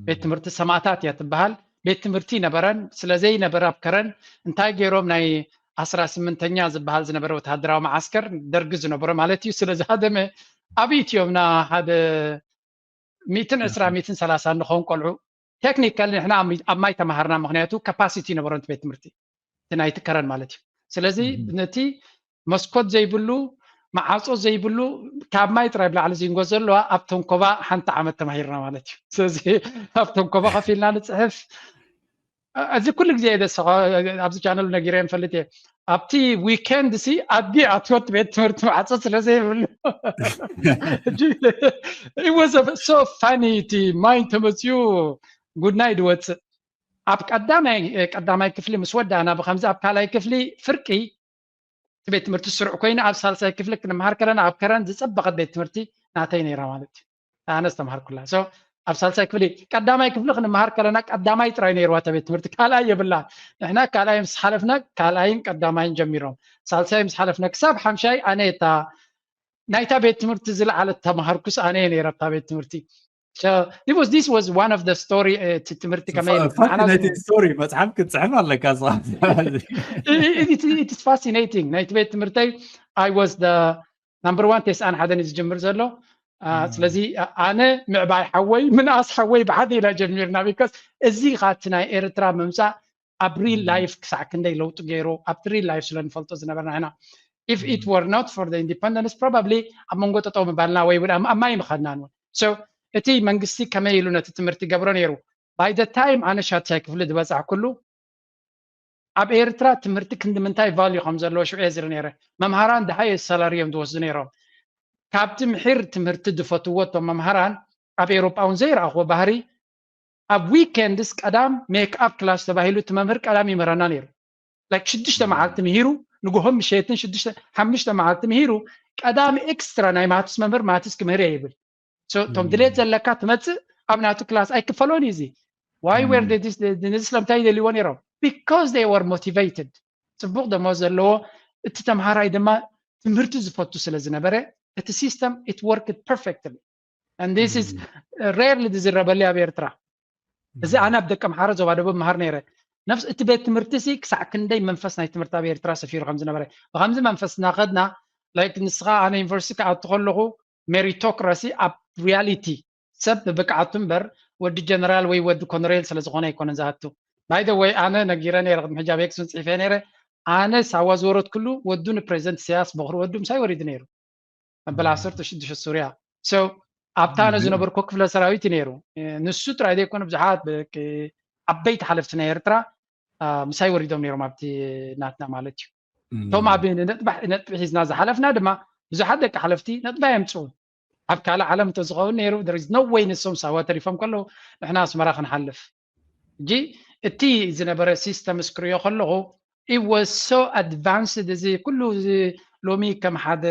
ቤት ትምህርቲ ሰማእታት እያ ትበሃል። ቤት ትምህርቲ ይነበረን ስለዘይነበረ ኣብ ከረን እንታይ ገይሮም ናይ ዓስራ ስምንተኛ ዝበሃል ዝነበረ ወተሃደራዊ መዓስከር ደርጊ ዝነበሮ ማለት እዩ ስለ ዝሃደመ ኣብ ኢትዮምና ሓደ ሚእትን ዕስራ ሚእትን ሰላሳ እንኸውን ቆልዑ ቴክኒካል ንሕና ኣብ ማይ ተማሃርና ምክንያቱ ካፓሲቲ ይነበሮ ቤት ትምህርቲ እቲ ናይቲ ከረን ማለት እዩ። ስለዚ ነቲ መስኮት ዘይብሉ መዓፆ ዘይብሉ ካብ ማይ ጥራይ ብላዕሊ ዝንጎ ዘለዋ ኣብ ተንኮባ ሓንቲ ዓመት ተማሂርና ማለት እዩ። ስለዚ ኣብ ተንኮባ ከፊልና ንፅሕፍ እዚ ኩሉ ግዜ ደስ ኣብዚ ቻነል ነጊረ ንፈልጥ እየ ኣብቲ ዊኬንድ ሲ ኣዲ ኣትወት ቤት ትምህርቲ ማዕፆ ስለ ዘይብሉ so funny እቲ ማይ እንተመፅኡ ጉድናይ ድወፅእ ኣብ ቀዳማይ ቀዳማይ ክፍሊ ምስ ወዳእና ብከምዚ ኣብ ካልኣይ ክፍሊ ፍርቂ እቲ ቤት ትምህርቲ ስሩዕ ኮይኑ ኣብ ሳልሳይ ክፍሊ ክንመሃር ከለና ኣብ ከረን ዝፀበቐት ቤት ትምህርቲ ናተይ ነይራ ማለት እዩ ኣነ ዝተምሃርኩላ so ኣብ ሳልሳይ ክፍሊ ቀዳማይ ክፍሊ ክንመሃር ከለና ቀዳማይ ጥራይ ነይርዋ እታ ቤት ትምህርቲ ካልኣይ የብላ ንሕና ካልኣይ ምስ ሓለፍና ካልኣይን ቀዳማይን ጀሚሮም ሳልሳይ ምስ ሓለፍና ክሳብ ሓምሻይ ኣነ እታ ናይታ ቤት ትምህርቲ ዝለዓለት ተምሃርኩስ ኣነ እየ ነይረ ኣብታ ቤት ትምህርቲ So it was this was one of the story እቲ ትምህርቲ ከመይ fascinating story መፅሓፍ ክትፅሕፍ ኣለካ it's fascinating ናይቲ ቤት ትምህርተይ I was the number one ተስዓን ሓደን እዩ ዝጅምር ዘሎ ስለዚ ኣነ ምዕባይ ሓወይ ምንኣስ ሓወይ ብሓደ ኢና ጀሚርና because እዚ ኻቲ ናይ ኤርትራ ምምፃእ ኣብ ሪል ላይፍ ክሳዕ ክንደይ ለውጢ ገይሩ ኣብቲ ሪል ላይፍ ስለ ንፈልጦ ዝነበርና ኢና if it were not for the independence probably ኣብ መንጎ ጠጠው ምባልና ወይ እውን ኣብ ማይ ምኸድናን እውን so እቲ መንግስቲ ከመይ ኢሉ ነቲ ትምህርቲ ይገብሮ ነይሩ by the time ኣነ ሻድሻይ ክፍሊ ዝበፃሕኩሉ ኣብ ኤርትራ ትምህርቲ ክንዲ ምንታይ ቫልዩ ከም ዘለዎ ሽዑ እየ ዝርኢ ነይረ መምሃራን the highest salary እዮም ዝወስዱ ነይሮም ካብቲ ምሒር ትምህርቲ ዝፈትዎ እቶም መምሃራን ኣብ ኤውሮጳ እውን ዘይረኣኽዎ ባህሪ ኣብ ዊኬንድስ ቀዳም ሜክ ኣፕ ክላስ ተባሂሉ እቲ መምህር ቀዳም ይምህረና ነይሩ like ሽዱሽተ መዓልቲ ምሂሩ ንግሆም ምሸትን ሽዱሽተ ሓሙሽተ መዓልቲ ምሂሩ ቀዳም ኤክስትራ ናይ ማትስ መምህር ማትስ ክምህር እየ ይብል እቶም ድሌት ዘለካ ትመፅእ ኣብ ናቱ ክላስ ኣይክፈሎን እዩ እዚ why were they this ነዚ ስለምታይ ይደልይዎ ነይሮም because they were motivated ፅቡቅ ደሞዝ ዘለዎ እቲ ተምሃራይ ድማ ትምህርቲ ዝፈቱ ስለ ዝነበረ እቲ system it worked perfectly and this is rarely ዝዝረበሉ ኣብ ኤርትራ። እዚ ኣነ ኣብ ደቀምሓረ ዞባ ደቡብ መሃር ነይረ። ነፍስ እቲ ቤት ትምህርቲ ሲ ክሳዕ ክንደይ መንፈስ ናይ ትምህርቲ ኣብ ኤርትራ ሰፊሩ ከም ዝነበረ፣ ብከምዚ መንፈስ እናኸድና፣ like ንስኻ ኣነ ዩኒቨርሲቲ ክኣቱ ከለኹ ሜሪቶክራሲ ኣብ ሪያሊቲ ሰብ ብብቅዓቱ እምበር ወዲ ጀነራል ወይ ወዲ ኮነሬል ስለ ዝኾነ ኣይኮነን ዝኣቱ። By the way ኣነ ነጊረ ነይረ፣ ቅድሚ ሕጂ ኣብ ኤክስን ጽሒፈ ነይረ። ኣነ ሳዋ ዝወረድኩሉ ወዱ ንፕሬዚደንት ኢሳያስ በኹሪ ወዱ ምሳይ ወሪዱ ነይሩ። መበል ዓሰርተ ሽዱሽተ ሱርያ። So ኣብታ ኣነ ዝነበርኩ ክፍለ ሰራዊት እዩ ነይሩ። ንሱ ጥራይ ዘይኮነ ብዙሓት ዓበይቲ ሓለፍቲ ናይ ኤርትራ ምሳይ ወሪዶም ነይሮም ኣብቲ ናትና ማለት እዩ። እቶም ኣብ ነጥቢ ሒዝና ዝሓለፍና ድማ ብዙሓት ደቂ ሓለፍቲ ነጥባ የምፅኡ። ኣብ ካልእ ዓለም እንተዝኸውን ነይሩ there is no way ንሶም ሳዋ ተሪፎም ከለዉ ንሕና ኣስመራ ክንሓልፍ። ሕጂ እቲ ዝነበረ ሲስተም ስክሪዮ ከለኹ it was so advanced። እዚ ኩሉ እዚ ሎሚ ከም ሓደ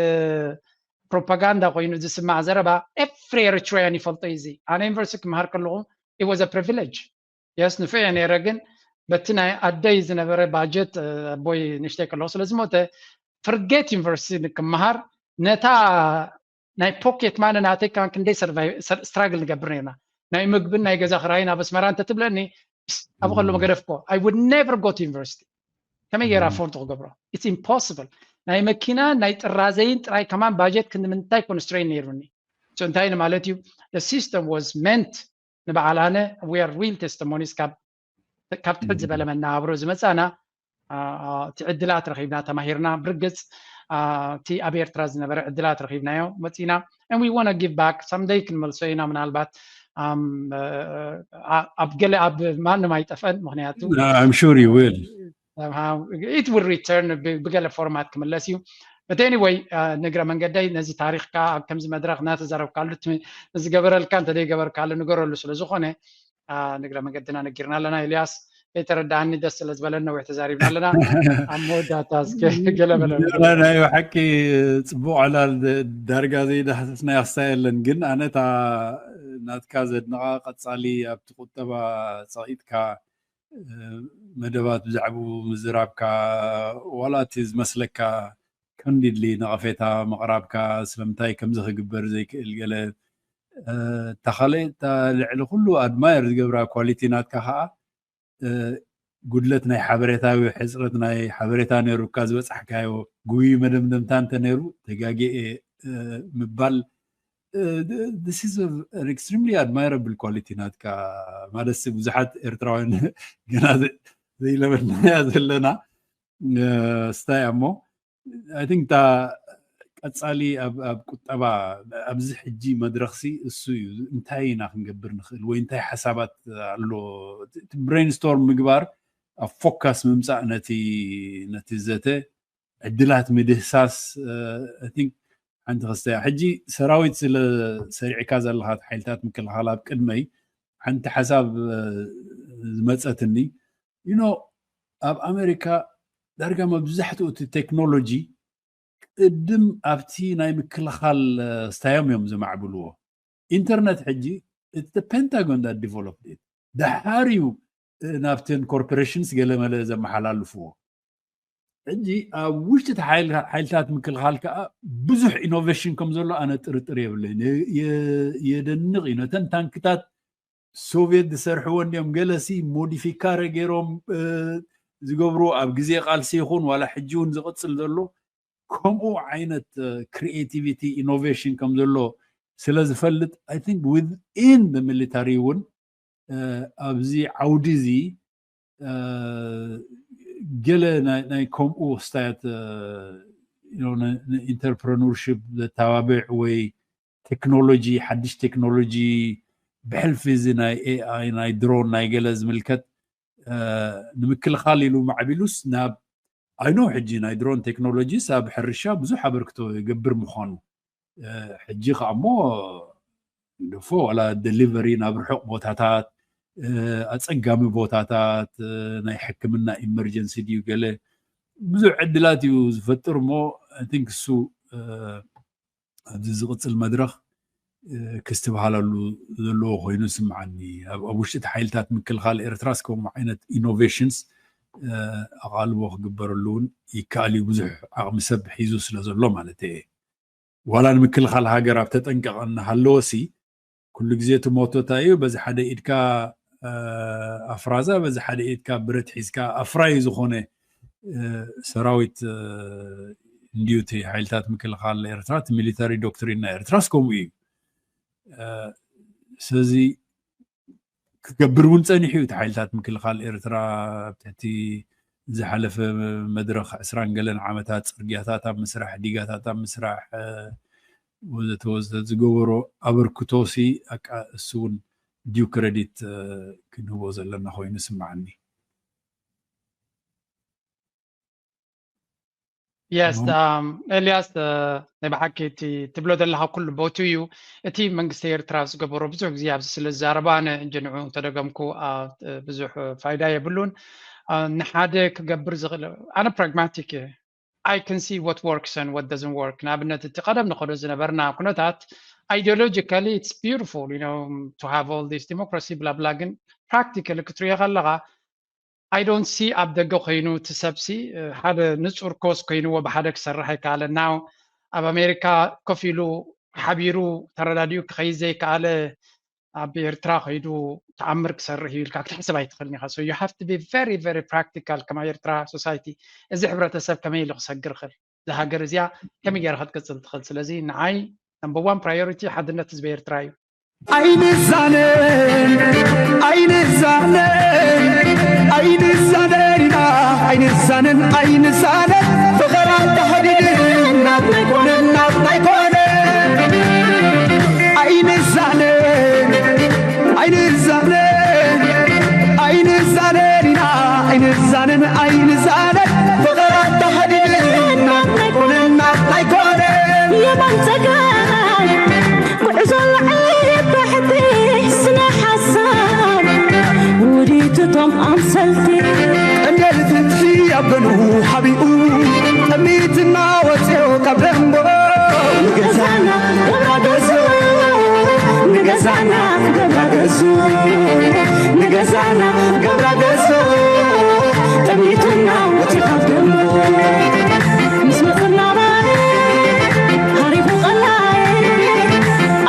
ፕሮፓጋንዳ ኮይኑ ዝስማዕ ዘረባ every Eritrean ይፈልጦ እዩ። እዚ ኣነ ዩኒቨርሲቲ ክመሃር ከለኹ it was a privilege። Yes ንፉዕ እየ ነይረ፣ ግን በቲ ናይ ኣደይ ዝነበረ ባጀት ኣቦይ ንእሽተይ ከለኹ ስለ ዝሞተ forget ዩኒቨርሲቲ ክመሃር ነታ ናይ ፖኬት ማነ ናተይ ከማን ክንደይ ስትራግል ንገብር ነርና። ናይ ምግብን ናይ ገዛ ክራይን ኣብ ኣስመራ እንተትብለኒ ኣብ ከሎ መገደፍኮ I would never go to university። ከመይ ገይረ ኣፎርድ ክገብሮ? It's impossible። ናይ መኪና ናይ ጥራዘይን ጥራይ ከማን ባጀት ክንዲ ምንታይ ኮንስትሬን ነይሩኒ። So እንታይ ማለት እዩ? The system was meant ንበዓል ኣነ we are real testimonies ካብ ካብ ትሕት ዝበለ መነባብሮ ዝመፃና እቲ ዕድላት ረኺብና ተማሂርና። ብርግፅ እቲ ኣብ ኤርትራ ዝነበረ ዕድላት ረኺብናዮ መፂና and we wanna give back someday ክንመልሶ ኢና ምናልባት ኣብ ገለ ኣብ ማንም ኣይጠፈን ምክንያቱ I'm sure you will it will return ብገለ ፎርማት ክምለስ እዩ። But anyway ንግረ መንገደይ ነዚ ታሪኽካ ኣብ ከምዚ መድረኽ እናተዛረብካሉ ዝገበረልካ እንተደይገበርካሉ ንገረሉ ስለዝኾነ ንግረ መንገድና ነጊርና ኣለና። ኤልያስ ከይተረዳእኒ ደስ ስለ ዝበለን ነዊሕ ተዛሪብና ኣለና። ኣብ መወዳእታ እስከ ገለ በለ። ናይ ብሓቂ ፅቡቅ ዕላል ዳርጋ ዘይዳህሰስናዮ ክሳብ የለን፣ ግን ኣነ እታ ናትካ ዘድንቓ ቀፃሊ ኣብቲ ቁጠባ ፀቒጥካ መደባት ብዛዕባኡ ምዝራብካ ዋላ እቲ ዝመስለካ candidly ነቐፌታ ምቕራብካ ስለምንታይ ከምዚ ክግበር ዘይክእል ገለ እታ ካልእ እታ ልዕሊ ኩሉ ኣድማየር ዝገብራ ኳሊቲ ናትካ ከዓ ጉድለት ናይ ሓበሬታ ወይ ሕፅረት ናይ ሓበሬታ ነይሩካ ዝበፃሕካዮ ግጉይ መደምደምታ እንተ ነይሩ ተጋጊየ ምባል this is an extremely admirable quality ናትካ ማለት ብዙሓት ኤርትራውያን ገና ዘይለመድናያ ዘለና ስታይ እሞ I think እታ ቀፃሊ ኣብ ቁጠባ ኣብዚ ሕጂ መድረኽሲ እሱ እዩ። እንታይ ኢና ክንገብር ንኽእል ወይ እንታይ ሓሳባት ኣሎ brainstorm ምግባር ኣብ ፎካስ ምምፃእ ነቲ ነቲ ዘተ ዕድላት ምድህሳስ I think ሓንቲ ክስተያ ሕጂ ሰራዊት ስለ ሰሪዕካ ዘለኻ ሓይልታት ምክልኻል ኣብ ቅድመይ ሓንቲ ሓሳብ ዝመፀትኒ you know ኣብ ኣሜሪካ ዳርጋ መብዛሕትኡ እቲ ቴክኖሎጂ ቅድም ኣብቲ ናይ ምክልኻል ስታዮም እዮም ዘማዕብልዎ። ኢንተርነት ሕጂ እቲ ፔንታጎን that developed it ድሓር እዩ ናብተን ኮርፖሬሽንስ ገለመለ ዘመሓላልፍዎ። ሕጂ ኣብ ውሽጢ ሓይልታት ምክልኻል ከዓ ብዙሕ ኢኖቬሽን ከም ዘሎ ኣነ ጥርጥር የብለይን። የደንቕ እዩ ነተን ታንክታት ሶቪየት ዝሰርሕዎ እንዲኦም ገለሲ ሞዲፊካረ ገይሮም ዝገብሩ ኣብ ግዜ ቃልሲ ይኹን ዋላ ሕጂ እውን ዝቕፅል ዘሎ ከምኡ ዓይነት creativity innovation ከም ዘሎ ስለ ዝፈልጥ I think within the military እውን ኣብዚ ዓውዲ እዚ ገለ ናይ ከምኡ ክስታያት ኢንተርፕረነርሽፕ ዘተባብዕ ወይ ቴክኖሎጂ ሓድሽ ቴክኖሎጂ ብሕልፊ እዚ ናይ ኤኣይ ናይ ድሮን ናይ ገለ ዝምልከት ንምክልኻል ኢሉ ማዕቢሉስ ናብ I know ሕጂ ናይ ድሮን ቴክኖሎጂስ ኣብ ሕርሻ ብዙሕ ኣበርክቶ ይገብር ምዃኑ ሕጂ ከዓ እሞ ንደፎ ዋላ ደሊቨሪ ናብ ርሑቕ ቦታታት ኣፀጋሚ ቦታታት ናይ ሕክምና ኢመርጀንሲ ድዩ ገለ ብዙሕ ዕድላት እዩ ዝፈጥር እሞ I think እሱ ኣብዚ ዝቕፅል መድረኽ ክስትብሃለሉ ዘለዎ ኮይኑ ስምዓኒ። ኣብ ውሽጢ ሓይልታት ምክልኻል ኤርትራስ ከምኡ ዓይነት ኢኖቬሽንስ ኣቓልቦ ክግበረሉ እውን ይከኣል እዩ ብዙሕ ዓቕሚ ሰብ ሒዙ ስለ ዘሎ ማለት እየ። ዋላ ንምክልኻል ሃገር ኣብ ተጠንቀቐ እናሃለወሲ፣ ኩሉ ግዜ እቲ ሞቶ እንታይ እዩ? በዚ ሓደ ኢድካ ኣፍራዛ፣ በዚ ሓደ ኢድካ ብረት ሒዝካ ኣፍራይ ዝኾነ ሰራዊት እንድዩ እቲ ሓይልታት ምክልኻል ኤርትራ። እቲ ሚሊታሪ ዶክትሪን ናይ ኤርትራስ ከምኡ እዩ። ስለዚ ክገብር እውን ጸኒሑ እዩ። እቲ ሓይልታት ምክልኻል ኤርትራ ኣብ ትሕቲ ዝሓለፈ መድረኽ ዕስራን ገለን ዓመታት ጽርግያታት ኣብ ምስራሕ፣ ዲጋታት ኣብ ምስራሕ ወዘተ ወዘተ ዝገበሮ ኣበርክቶሲ ኣቃ እሱ እውን ዲዩ ክረዲት ክንህቦ ዘለና ኮይኑ ስምዓኒ። የስ ኤልያስ፣ ናይ ብሓቂ እቲ ትብሎ ዘለካ ኩሉ ቦቱ እዩ። እቲ መንግስቲ ኤርትራ ዝገበሮ ብዙሕ ግዜ ኣብዚ ስለ ዝዛረባ ኣነ እንጂ ንዑ እንተደገምኩ ብዙሕ ፋይዳ የብሉን። ንሓደ ክገብር ዝኽእል ኣነ ፕራግማቲክ እየ። I can see what works and what doesn't work። ንኣብነት እቲ ቀደም ንኸዶ ዝነበርና ኩነታት ideologically it's beautiful you know to have all this democracy ብላብላ ግን practically ክትሪኦ ከለካ I don't see ኣብ ደገ ኮይኑ እቲ ሰብሲ ሓደ ንጹር ኮስ ኮይንዎ ብሓደ ክሰርሕ ኣይከኣለ። ናው ኣብ ኣሜሪካ ኮፍ ኢሉ ሓቢሩ ተረዳዲኡ ክኸይድ ዘይከኣለ ኣብ ኤርትራ ከይዱ ተኣምር ክሰርሕ እዩ ኢልካ ክትሕስብ ኣይትኽእልን ኢኻ። So you have to be very very practical ከማ ኤርትራ society እዚ ሕብረተሰብ ከመይ ኢሉ ክሰግር ይኽእል? እዛ ሃገር እዚኣ ከመይ ገይራ ክትቅጽል ትኽእል? ስለዚ ንዓይ number one priority ሓድነት ህዝቢ ኤርትራ እዩ። ኣይንዛነን ኣይንዛነን ኣይንዛነን ኢና ኣይንዛነን ኣይንዛነን ፍቕር ኣተሓዲድና ኣይኮነን ኣይኮነን ኣይንዛነን ኣይንዛነን ኣይንዛነን ኢና ኣይንዛነን ኣይንዛነን ፍቕር ኣተሓዲድና ኣይኮነን ኣይኮነን የማን ጸጋም ጉዕዞ ላዕሊ ታሕቲ ስነ ሓሳብ ውዲት እቶም ኣምሰልቲ ቀንዴል ፍትሒ ኣብ ገኑ ሓቢኡ ጠሚትና ወፅዮ ካብ ደንቦ ንገዛና ገብራ ገዙ ንገዛና ገብራ ገዙ ንገዛና ገብራ ገዙ ጠሚትና ወፅዮ ካብ ደንቦ ምስ መፅና ባሪ ሓሪፉ ቀላይ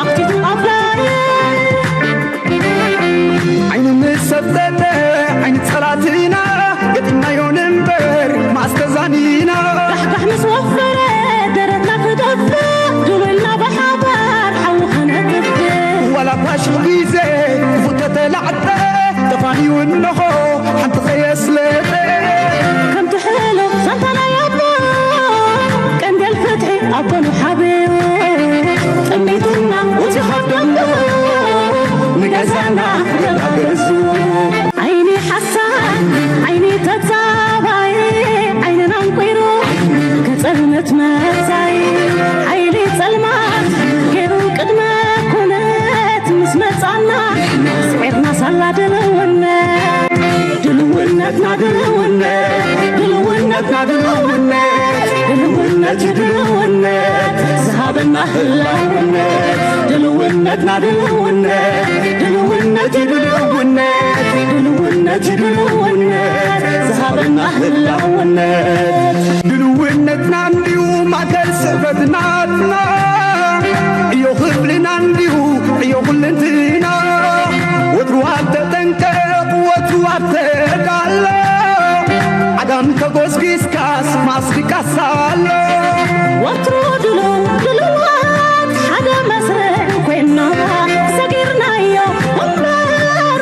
ኣኽቲቱ ኣፍላይ ዓይኑ ምስ ሰብተተ ዓይኒ ጸላትና ገጢምናዮ ንንበር መዓስ ተዛኒና ዳሕዳሕ ምስ ወፈረ ደረትና ክደፍእ ድሉልና ብሓባር ሓዊ ከነጥፍእ ዋላ ፋሽኽ ግዜ ክፉት ተተላዕጠ ተፋንዩ እንሆ ሓንቲ ከየስለጠ ከምቲ ሕሉፍ ዛንታ ናይ ኣቦ ቀንዴል ፍትሒ ኣብ ጎኑ ሓብኡ ጠሚትና ውፂ ካብ ደንቡ ንገዛና ገባገዙ ዓይኒ ሓሳድ ዓይኒ ተጻባይ ዓይንና ኣንቂሩ ከጸልመት መጻይ ሓይሊ ጸልማት ገይሩ ቅድመ ኩነት ምስ መጻና ስዒርና ሳላ ድልውነት ድልውነትና ድልውነት ድልውነትና ድልውነት ድልውነት እዩ ድልውነት ዝሃበና ህላውነት ድልውነትና ድልውነት ድልውነት እዩ ድልውነት ድልውነት እዩ ድልውነት ዝሃበና ህላውነት ድልውነትና እንዲዩ ማእከል ስዕበትናትና ዕዮ ክፍልና እንዲሁ ዕዮ ኩልንትና ወትሩ ኣብ ተጠንቀቕ ወትሩ ኣብ ተዳሎ ዓጋም ተጎስጊስካስ ማስቲካስ ኣሎ ወትሩ ድሉ ድልዋት ሓደ መስርዕ ኮይና ሰጊርናዮ እምበር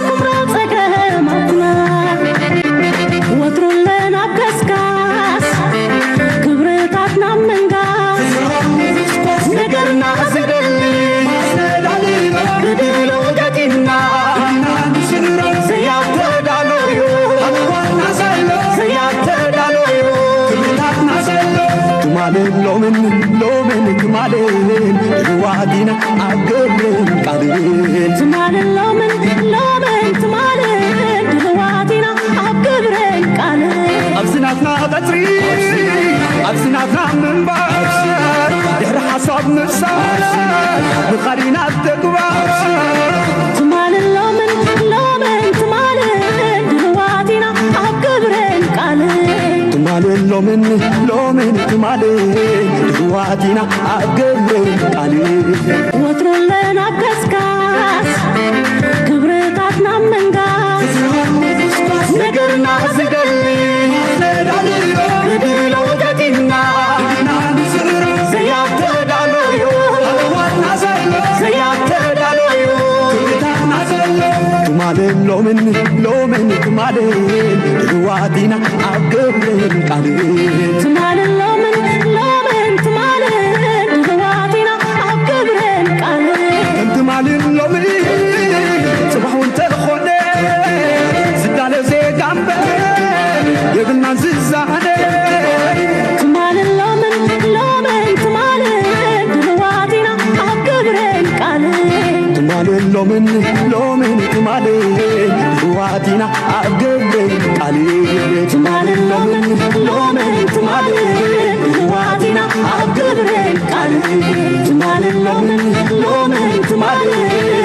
ኩምራ ጸገማትና ወትሩ ለናብ ገስጋስ ክብርታትና ምንጋስ ነገርና ዝደሊ ብድሎ ገጢምና ዘያተዳሎዩ ዘያተዳሎዩ ትማልን ሎምን ሎምን ትማልን ድልዋት ኢና ኣብ ግብርን ቃልን ትማልን ሎምን ሎምን ትማልን ድልዋት ኢና ኣብ ግብርን ቃልን ኣብዚ ናትና ቀጽሪ ኣብዚ ናትና ምንባር ድሕሪ ሓሳብ ምፍሳር ንኻድ ኢና ተግባር ትማልን ሎምን ሎምን ትማልን ድልዋት ኢና ኣብ ግብርን ቃልን ትማልን ሎምን ምን ሎምን ትማልን ድልዋት ኢና ኣብ ግብርን ቃልን። ወትሩ ኣለና ኣብ ቀስቃስ ክብርታትና ምንጋስ። ነገርና ዝገልጽ ብድሎ ተቲምና ዘያተዳለዩ ዘያተዳለዩ ትማልን ሎምን ሎምን ትማልን ድልዋት ኢና ኣብ ግብርን ቃልን። ትማልን ሎምን ሎምን ትማልን ድልዋት ኢና ኣብ ግብርን ቃልን። ትማልን ሎምን ጽባሕ እውን ተኾነ ዝዳለ ዜጋ እምበር የብልናን ዝዛነ። ትማልን ሎምን ሎምን ትማልን ድልዋት ኢና ኣብ ግብርን ቃልን። ትማልን ሎምን ሎምን ትማልን ድልዋት ኢና ኣብ ግብርን ቃልን። ትማልን ሎምን ሎምን ትማልን ድልዋት ኢና ኣብ ግብርን ቃልን። ትማልን ሎምን ሎምን ትማልን